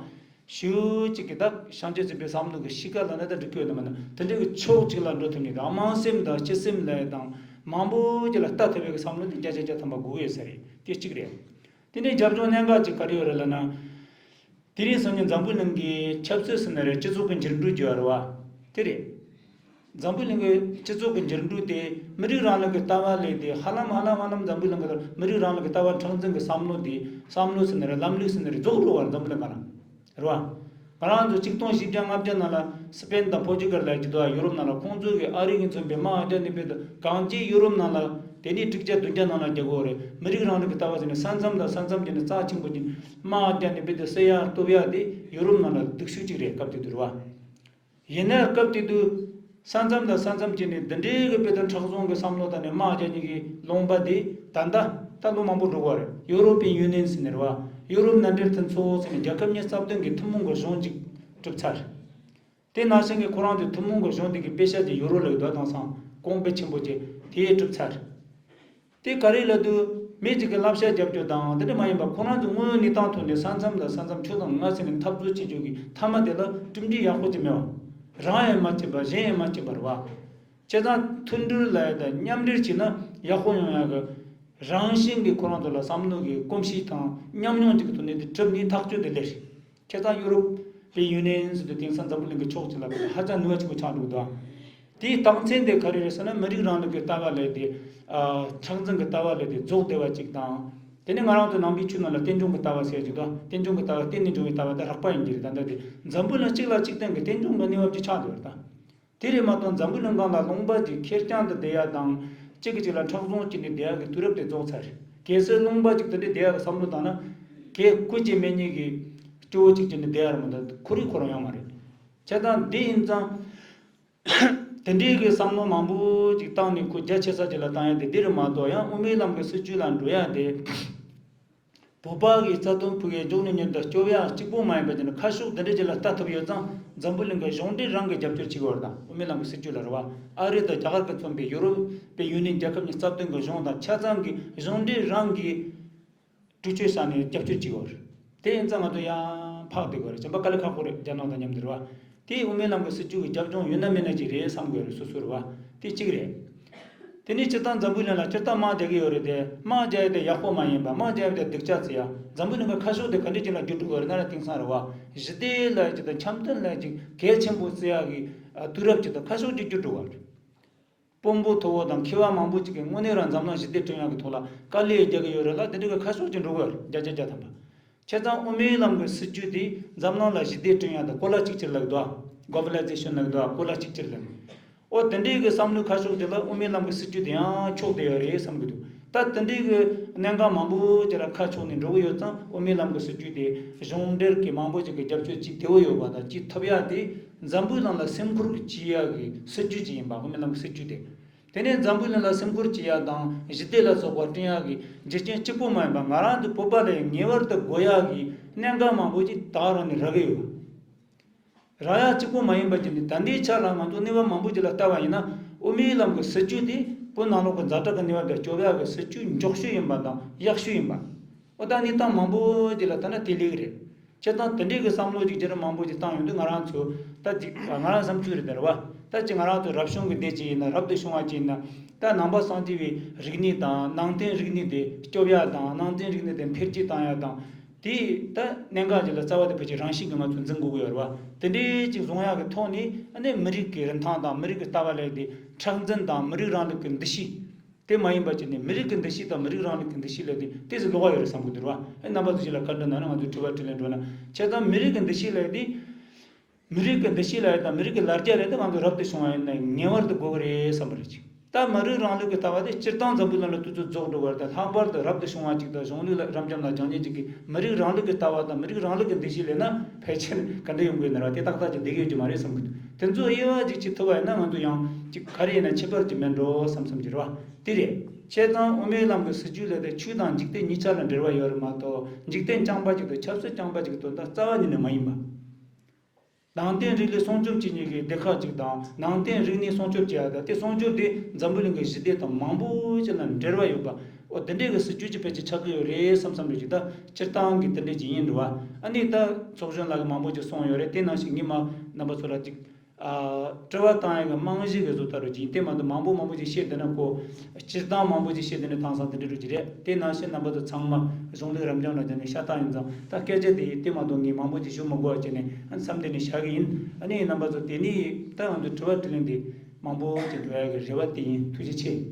ཞེ་པོ་ཅིག་གི་ད་བྱང་ཆུབ་སེམས་དཔའི་བསམ་བློ་གི་གཤིས་ཀ་ལ་ནི་ད་འགྲིག་གི་ཡོད་ན་མིན་ན། དེ་འདྲའི་གི་ཕྱོགས་གཅིག་ལ་འགྲོ་ཐུབ་ནས་དང་། དམངས་སེམས་དང་སྤྱི་སེམས་ལ་དང་མང་པོ་ཅིག་ལ་ལྟ་ཐུབ་པའི་གི་བསམ་བློ་དེ་བརྒྱ་ཆ་བརྒྱ་ཐམ་པ་དགོས་ཀྱི་ཡོད་ས་རེད། དེ་གཅིག་རེད། དེ་ནས་རྒྱབ་ལྗོངས་གནད་འགག་ཅིག་ག་རེ་ཡོད་རེད་ལབ་ན། དེ་རིང་སང་ཉིན་འཛམ་བུ་གླིང་གི་ཆབ་སྲིད་ཟེར་ན་རེད། སྤྱི་ཚོགས་ཀྱི་འགྱུར་འགྲོས་བརྗོད་ཡ་རེད་བ། དེ་རེད། འཛམ་བུ་གླིང་གི་སྤྱི་ཚོགས་ཀྱི་འགྱུར་འགྲོས་དེ་མི་རིགས་རིང་ལུགས་ཀྱི་ལྟ་བ་ལས་དེ་ཧ་ལམ་ཧ་ལམ་ཧ་ལམ་འཛམ་བུ་གླིང་གི་མི་རིགས་རིང་ལུགས་ཀྱི་ལྟ་བ་མཁྲེགས་འཛིན་གྱི་བསམ་བློ་དེ་བསམ་བློ་ཟེར་ན་རེད། ལམ་ལུགས་ཟེར་ན་རེད། རྫོགས་འགྲོ་བ་རེད། འཛམ་བུ་གླིང་ག་ལ་རེད་བ། ང་རང་ཚོ་ཆིག་སྟོང་བཞི་བརྒྱ་ལྔ་བརྒྱ་ནང་ལ་སི་པེན་དང་པོར་ཅུ་གལ་ལབ་ཀྱི་འདུག་ཡོ་རོབ་ནང་ལ་ཁོང་ཚོ་གི་ཨ་རི་གི་མཚོན་པའི་དམག་རྒྱག་ནི་དཔེ་དེ་གང་ཅི་ཡོ་རོབ་ནང་ལ་དེ་ནས་དྲུག་བརྒྱ་བདུན་བརྒྱ་ནང་ལ་རྒྱག་གི་ཡོད་རེད། མི་རིགས་རིང་ལུགས་ཀྱི་ལྟ་བ་ཟེར་ནས་ས་མཚམས་དང་ས་མཚམས་ཀྱི་ནས་རྩ་ཆེན་པོ་ཅིག་དམག་རྒྱག་ནི་དཔེ་དེ་སེལ་ཡ་གཏོར་ཡ་དེ་ཡོ་རོབ་ནང་ལ་སྡུག་ཤོས་ཅིག་རེད། སྐབས་དེ་དུས་རེད་བ། ཡིན་ནའི་སྐབས་དེ་དུས་ས་མཚམས་དང་ས་མཚམས་ཀྱི་ནས་འདི་འདྲའི་གི་དཔེ་དེ་མཁྲེགས་བཟུང་གི་བསམ་བློ་དང་ནས་དམག་རྒྱག་ནི་གི་ལུང་པ་དེ་ད་ལྟ་ད་ལོ་མང་པོ་འགྲོ་གི་ཡོད་རེད། ཡུ་རོ་པིན་ཡུ་ནི་ཡན་ཟེར་ནི་རེད་བ། ཡུ་རོབ་མནའ་འབྲེལ་མཐུན་ཚོགས་ཟེར་ནས་རྒྱལ་ཁབ་ཉི་ཤུ་རྩ་བདུན་གི་ཐུན་མོང་གི་གཞུང་ཅིག་གྲུབ་ཚར། དེ་ནང་བཞིན་གྱི་ཁོ་རང་ཚོའི་ཐུན་མོང་གི་གཞུང་དེ་གི་དཔེ་ཆ་དེ་ཡུ་རོ་ལ་ཡོད་དོ། དེང་སང་གོང་དཔེ་ཆེན་པོ་ཅིག་དེ་གྲུབ་ཚར། དེ་ག་རེ་ལབ་དུས་མི་གཅིག་གི་བསླབ་བྱ་རྒྱབ་རྒྱུ་དང་དེ་འདྲ་མ་ཡིན་པ། ཁོ་རང་ཚོ་དངོས་ཡོད་གནས་སྟངས་ཐོག་ནས་ས་མཚམས་དང་ས་མཚམས་ཕྱོགས་དང་ང་ཟེར་ནས་འཐབ་རྩོད་བྱེད་རྒྱུ་གི་མཐའ་མ་དེ་ལ་གྲུབ་འབྲས་ཡག་པོ་ཅིག་མེད་པ། རང་ཡང་མ་སྐྱིད་པ་གཞན་ཡང་མ་སྐྱིད་པ་རེད་བ། བྱས་ཙང་མཐུན་སྒྲིལ་ལབ་ཡ་དང་མཉམ་འབྲེལ་བྱས་ན་ཡག་པོ་ཡོང་ཡ་གི་རང་བཞིན་གྱི་ཁོ་རང་ཚོ་ལ་བསམ་བློ་གི་གོམས་གཤིས་དང་ཉམས་མྱོང་ཅིག་གི་ཐོག་ནས་དེ་གྲུབ་ནས་ཐག་གཅོད་དེ་སླེབས་རེད། ཁྱེད་ཚང་ཡུ་རོབ་པའི་ཡུ་ནི་ཡན་ཟེར་དུས་དེང་སང་འཛམ་བུ་གླིང་གི་ཕྱོགས་གཅིག་ལ་ཕེབས་ཧ་ཅང་ནུས་པ་ཆེན་པོ་ཆགས་འགྲོ་འདུག་དེའི་རྟགས་མཚན་དེ་ག་རེ་རེད་ཟེར་ན། མི་རིགས་རིང་ལུགས་ཀྱི་ལྟ་བ་ལས་དེ་ཨ་མཁྲེགས་འཛིན་གྱི་ལྟ་བ་ལས་དེ་རྫོགས་བསྡད་པ་གཅིག་དང་། དེ་ནས་ང་རང་ཚོ་ནང་པའི་ཆོས་ནང་ལ་རྟེན་འབྱུང་གི་ལྟ་བ་ཟེར་གྱི་འདུག་རྟེན་འབྱུང་གི་ལྟ་བ་བརྟེན་ནས་འབྱུང་བའི་ལྟ་བ་དེ་རགས་པ་ཡིན་གྱི་རེད། ད་ལྟ་དེ་འཛམ་བུ་གླིང་གཅིག་ལ་གཅིག་བརྟེན་གྱི་རྟེན་འབྱུང་གི་གནས་བབ་ཅིག་ཆགས་འདུག་རེད་ད། དེ་རེད་མ་གཏོགས་འཛམ་བུ་གླིང་སྒང་ལ་ལུང་པ་ཅིག་ཁེར་རྐྱང་དུ་བསྡད་ཡ་དང་། གཅིག་གིས་གཅིག་ལ་མཁྲེགས་བཟུང་བྱས་ནས་བསྡད་ཡ་གི་དུས་རབས་དེ་རྫོགས་ཚར་རེད། གལ་སྲིད་ལུང་པ་ཅིག་དེ་འདྲའི་བསྡད་ཡ་གི་བསམ་བློ་བཏང་ན། གལ་ཁུར་གྱིས་མེད་ཉིད་ཀྱི་སྐྱོ་བོ་གཅིག་བྱས་ནས་བསྡད་ཡ་རེད་མ་གཏོགས་ཁོ་རང་ཁོ་རང་ཡོད་མ་རེད། བྱས་ཙང་འདི་ཡིན་ཙང་། དེ་འདྲའི་གི་བསམ་བློ་མང་པོ་ཅིག་བཏང་ནས་ཁོ་རྒྱ་ཆེ་ས་ཅིག་ལ་བཏང་ཡ་དེ་འདི་རེད་མ་གཏོགས། ཡང་དབུ་མའི་ལམ་གྱི་སྲིད་བྱུས་ལ་འགྲོ་ཡ་དེ། བོད་པ་གི་རྩ་དོན་ཕུགས་ཡས་འཇོག་ནས་ཉིན་དང་སྐྱོབ་ཡ་གཅིག་པོ་མ་ཡིན་པ་དེ་ནི་ཁ་ཕྱོགས་འདི་འདྲ་ཅིག་ལ་ལྟ་ཐུབ་ཡོད་ཙང་འཛམ་བུ་གླིང་གི་གཞུང་འབྲེལ་རང་གིས་རྒྱབ་སྐྱོར་བྱེད་ཀྱི་ཡོད་རེད། ད་དབུ་མའི་ལམ་གྱི་སྲིད་བྱུས་ལ་རེད་བ། ཨ་རི་དང་རྒྱ་གར་གྱིས་མཚོན་པའི་ཡུ་རོབ་པའི་ཡུ་ནི་ཡན་རྒྱལ་ཁབ་ཉི་ཤུ་རྩ་བདུན་གྱི་གཞུང་དང་ཆ་ཚང་གིས་གཞུང་འབྲེལ་རང་གིས་གྲོས་ཆོད་བྱས་ནས་རྒྱབ་སྐྱོར་བྱེད་ཀྱི་ཡོད་རེད། དེ་ཡིན་ཙང་ང་ཚོ་ཡང་ཕར་བསྡད་དགོས་རེད། གཞན་པ་དཀའ་ལས་ཁག་པོ་རེད། རྒྱ་ནག་དང་མཉམ་དུ་རེད་བ། དེ་དབུ་མའི་ལམ་གྱི་སྲིད་བྱུས་ཀྱི་རྒྱབ་ལྗོངས་ཡོད་ན་མེད་ན་ཅིག་རེད་བསམ་དགོས་རེད། སོ་སོ་རེད་བ། དེ་གཅིག་རེད། དེ་ནས་སྤྱིར་བཏང་འཛམ་བུ་གླིང་ལ་སྤྱིར་བཏང་དམག་རྒྱག་གི་ཡོད་རེད་དེ། དམག་རྒྱག་ཡ་དེ་ཡག་པོ་མ་ཡིན་པ། དམག་རྒྱག་ཡ་དེ་སྡུག་ཅག་བརྩི་ཡ། འཛམ་བུ་གླིང་གི་ཁ་ཕྱོགས་དེ་ག་འདྲ་ཅིག་ལ་བསྒྱུར་འགྲོ་གི་ཡོད་རེད་ན་ར། དེང་སང་རེད་བ། ཞི་བདེ་ལབ་ཅིག་དང་འཆམ་མཐུན་ལབ་ཅིག་གལ་ཆེན་པོ་བརྩི་ཡ་གི་ཨ་དུས་རབས་ཅིག་དང་ཁ་ཕྱོགས་ཅིག་བསྒྱུར་འགྲོ་གི་ཡོད་རེད། དཔོན་པོ་མཐོ་བོ་དང་མཁས་པ་མང་པོ་ཅིག་གིས་དངོས་གནས་རང་འཛམ་གླིང་ཞི་བདེ་བསྐྲུན་ཡག་གི་ཐོག་ལ་དཀའ་ལས་རྒྱག་གི་ཡོད་རེད་ལ། དེ་འདྲ་གི་ཁ་ཕྱོགས་ཅིག་འགྲོ་གི་ཡོད་རེད། བརྒྱ་ཆ་བརྒྱ་ཐམ་པ། བྱས་ཙང་དབུ་མའི་ལམ་གྱི་སྲིད་བྱུས་དེ་འཛམ་གླིང་ལ་ཞི་བདེ་བསྐྲུན་ཡག་དང་གོ་ལ་གཅིག་གྱུར་ལབ་འདུག་ཨ། གོ་ལ་ལི་ཛེ་ཤན་ལབ་འདུག་ཨ། གོ་ལ་གཅིག་གྱུར་ལབ། ཨོ་དེ་འདྲའི་གི་བསམ་བློའི་ཁ་ཕྱོགས་དེ་ལ་དབུ་མའི་ལམ་གྱི་སྲིད་བྱུས་དེ་ཡང་ཕྱོགས་བསྡད་ཡོད་རེད་བསམ་གི་འདུག་ད་དེ་འདྲའི་གི་གནད་འགག་མང་པོ་ཅིག་ལ་ཁ་ཕྱོགས་ནས་འགྲོ་གི་ཡོད་ཙང་། དབུ་མའི་ལམ་གྱི་སྲིད་བྱུས་དེ་གཞུང་འབྲེལ་གྱི་མང་པོ་ཅིག་གི་རྒྱབ་སྐྱོར་ཅིག་དེ་བོ་ཡོད་པ་དང་ཅིག་ཐོབ་ཡག་དེ་འཛམ་བུའི་གླིང་ལ་སེམས་ཁུར་བྱེད་ཡག་གི་སྲིད་བྱུས་ཅིག་ཡིན་པ། དབུ་མའི་ལམ་གྱི་སྲིད་བྱུས་དེ། དེ་ནས་འཛམ་བུའི་གླིང་ལ་སེམས་ཁུར་བྱེད་ཡག་དང་ཞི་བདེ་ལ་སོགས་པ་བསྐྲུན་ཡག་གི་རྒྱུ་རྐྱེན་གཅིག་པོ་མ་ཡིན་པ། ང་རང་ཚོ་བོད་པ་ལ་ངེས་པར་དུ་དགོས་ཡག་གི་གནད་འགག་མང་པོ་ཅིག་ད་རང་ནས་རག་གི་ཡོད། རག་ཡག་གཅིག་པོ་མ་ཡིན་པ་བྱས་ནས་ད་ལྟའི་ཆ་ལ་ང་ཚོ་གནས་བབ་མང་པོ་ཅིག་ལ་ལྟ་བ་ཡིན་ན། དབུ་མའི་ལམ་གྱི་སྲིད་བྱུས་དེ་བོད་ནང་ལོགས་ཀྱི་ཛ་དྲག་གི་གནས་བབ་དེ་སྐྱོབ་ཡག་གི་སྲིད་བྱུས་མགྱོགས་ཤོས་ཡིན་པ་དང་ཡག་ཤོས་ཡིན་པ། ཨོ་ད་གནས་སྟངས་མང་པོ་ཅིག་ལ་ལྟ་ན་དེ་ལེགས་རེད། བྱས་ཙང་དེ་འདྲའི་གི་བསམ་བློ་ཅིག་རྒྱུན་རིང་མང་པོ་ཅིག་བཏང་ཡོང་དུས་ང་རང་ཚོ་ད་ཅིག་ང་རང་བསམ་ཚུལ་རེད་དེ་རེད་བ། ད་ཅིག་ང་རང་ཚོ་རབ་བྱུང་གི་སྡེ་ཅིག་ཡིན་ན། རབ་ཏུ་བྱུང་བ་ཅིག་ཡིན་ན། ད་ནང་པ་སངས་རྒྱས་པའི་རིག་གནས་དང་ནང་བསྟན་རིག་གནས་དེ་སྐྱོབ་ཡ་དང་། ནང་བསྟན་རིག་གནས་དེ་འཕེལ་རྒྱས་བཏང་ཡ་དང་། དེ་ད་གནད་འགག་ཅིག་ལ་རྩ་བ་དེ་ཕལ་ཆེར་རང་བཞིན་གྱིས་ང་ཚོ་འཛིན་དགོས་ཀྱི་ཡོད་རེད་བ། དེ་འདྲའི་ཅིག་བཟུང་ཡག་གི་ཐོག་ནས་ཨ་ནི་མི་རིགས་ཀྱི་རིན་ཐང་དང་མི་རིགས་ཀྱི་ལྟ་བ་ལབ་དེ་མཁྲེགས་འཛིན་དང་མི་རིགས་རིང་ལུགས་ཀྱི་འདུ་ཤེས། དེ་མ་ཡིན་པ་བྱས་ནས་མི་རིགས་ཀྱི་འདུ་ཤེས་དང་མི་རིགས་རིང་ལུགས་ཀྱི་འདུ་ཤེས་ལབ་དེ་ཏོག་ཙམ་ལོགས་ཀ་ཡོད་རེད་བསམ་གྱི་འདུག་ར། ཨ་རྣམ་པ་ཚོ་ཞིག་ལ་བཀའ་འདྲི་གནང་ན་ང་ཚོས་དྲི་བ་དྲིས་ལན་འགྲོ་ན། བྱས་ཙང་མི་རིགས་ཀྱི་འདུ་ཤེས་ལབ་དེ། མི་རིགས་ཀྱི་འདུ་ཤེས་ལབ་དང་མི་རིགས་ཀྱི་ལ་རྒྱ་ལབ་དེ་ང་ཚོ་རབ་ཏུ་བྱུང་བ་ཡིན་ན་ངེས་པར་དུ་དགོས་ཀྱི་རེད་བསམ་པ་རེད་ཅིག་ད་མི་རིགས་རིང་ལུགས་ཀྱི་ལྟ་བ་དེ་སྤྱིར་བཏང་འཛམ་བུ་གླིང་ལ་ཏོག་ཙམ་རྫོགས་འགྲོ་བ་དང་། ལྷག་པར་དུ་རབ་ཏུ་བྱུང་བ་ཅིག་དང་གཞུང་ལུགས་ལ་རབ་འབྱམས་ལ་སྦྱང་མཁན་ཅིག་གིས་མི་རིགས་རིང་ལུགས་ཀྱི་ལྟ་བ་དང་མི་རིགས་རིང་ལུགས་ཀྱི་འདུ་ཤེས་ལབ་ན་ཕལ་ཆེར་ག་འདྲ་ཡོང་གི་ཡོད་ན་ར། དེ་ཏག་ཏག་ཅིག་བསྡད་ཀྱི་ཡོད་ཀྱི་མ་རེད་བསམ་གྱི་འདུག་དེ་ཚོ་དབྱེ་བ་ཅིག་ཕྱེ་ཐུབ་པ་ཡིན་ན་ང་ཚོ་ཡང་ཅིག་ག་རེ་ཡིན་ན་ཁྱད་པར་ཅིག་མེད་འགྲོ་བསམ་བསམ་གྱི་རེད་བ། དེ་རེད། བྱས་ཙང་དབུ་མའི་ལམ་གྱི་སྲིད་བྱུས་ལབ་དེ་ཆོས་དང་འཇིག་རྟེན་གཉིས་ཆ་ལ་འབྲེལ་བ་ཡོད་རེད་མ་གཏོགས། འཇིག་རྟེན་རྐྱང་པ་ཅིག་དང་ཆབ་སྲིད་རྐྱང་པ་ཅིག་གི་དོན་དག་རྩ་བ་ཉིད་ནས་མ་ཡིན་པ། ནང་བསྟན་རིག་གནས་སྲུང་སྐྱོབ་བྱེད་མཁན་གྱི་སྡེ་ཁག་ཅིག་དང་། ནང་བསྟན་རིག་གནས་སྲུང་སྐྱོབ་བྱེད་ཡ་དང་། དེ་སྲུང་སྐྱོབ་དེ་འཛམ་བུ་གླིང་གི་ཞི་བདེ་དང་མང་པོ་ཅིག་ལ་འབྲེལ་བ་ཡོད་པ། འོ་དེ་འདྲའི་གི་སྲིད་བྱུས་ཅིག་ཕལ་ཆེར་ཆགས་ཀྱི་ཡོད་རེད་བསམ་བསམ་རེད་ཅིག་ད་སྤྱིར་བཏང་གི་དེ་འདྲའི་ཅིག་ཡིན་འགྲོ་བ། ཨ་ནི་ད་ཚོགས་གཞོན་ལགས་ཀྱིས་མང་པོ་ཅིག་གསུངས་ཡོད་རེད། དེ་ནང་བཞིན་ངས་མ་རྣམ་པ་ཚོ་ལ་ཅིག་ཨ་དྲི་བ་བཏང་ཡ་གི་རྨང་གཞི་གི་བཟོ་ལྟ་རུ་ཅིག་ཡིན། དེ་མ་གཏོགས་མང་པོ་མང་པོ་ཅིག་བཤད་བསྡད་ན་ཁོ་སྤྱིར་བཏང་མང་པོ་ཅིག་བཤད་བསྡད་ན་ཐང་སང་དེ་འདྲ་རུ་ཅིག་རེད། དེ་ནང་བཞིན་རྣམ་པ་ཚོ་ཚང་མ་གཞུང་ལུགས་རབ་འབྱམས་ལ་སྦྱར་ནས་ཤ་སྟག་ཡིན་ཙང་། ད་སྐད་ཆ་དེ་དེ་མ་གཏོགས་ངས་མང་པོ་ཅིག་ཞུ་མི་དགོས་པ་བྱས་ནས་ཨ་མཚམས་འདི་ནས་བཞག་གི་ཡིན། ཨ་ནི་རྣམ་པ་ཚོ་དེ་ནས་ད་ང་ཚོ་དྲི་བ་དྲིས་ལན་འདི་མང་པོ་ཅིག་འགྲོ་ཡ་གི་རེ་བ་དེ་ཡིན། ཐུགས་རྗེ་ཆེ།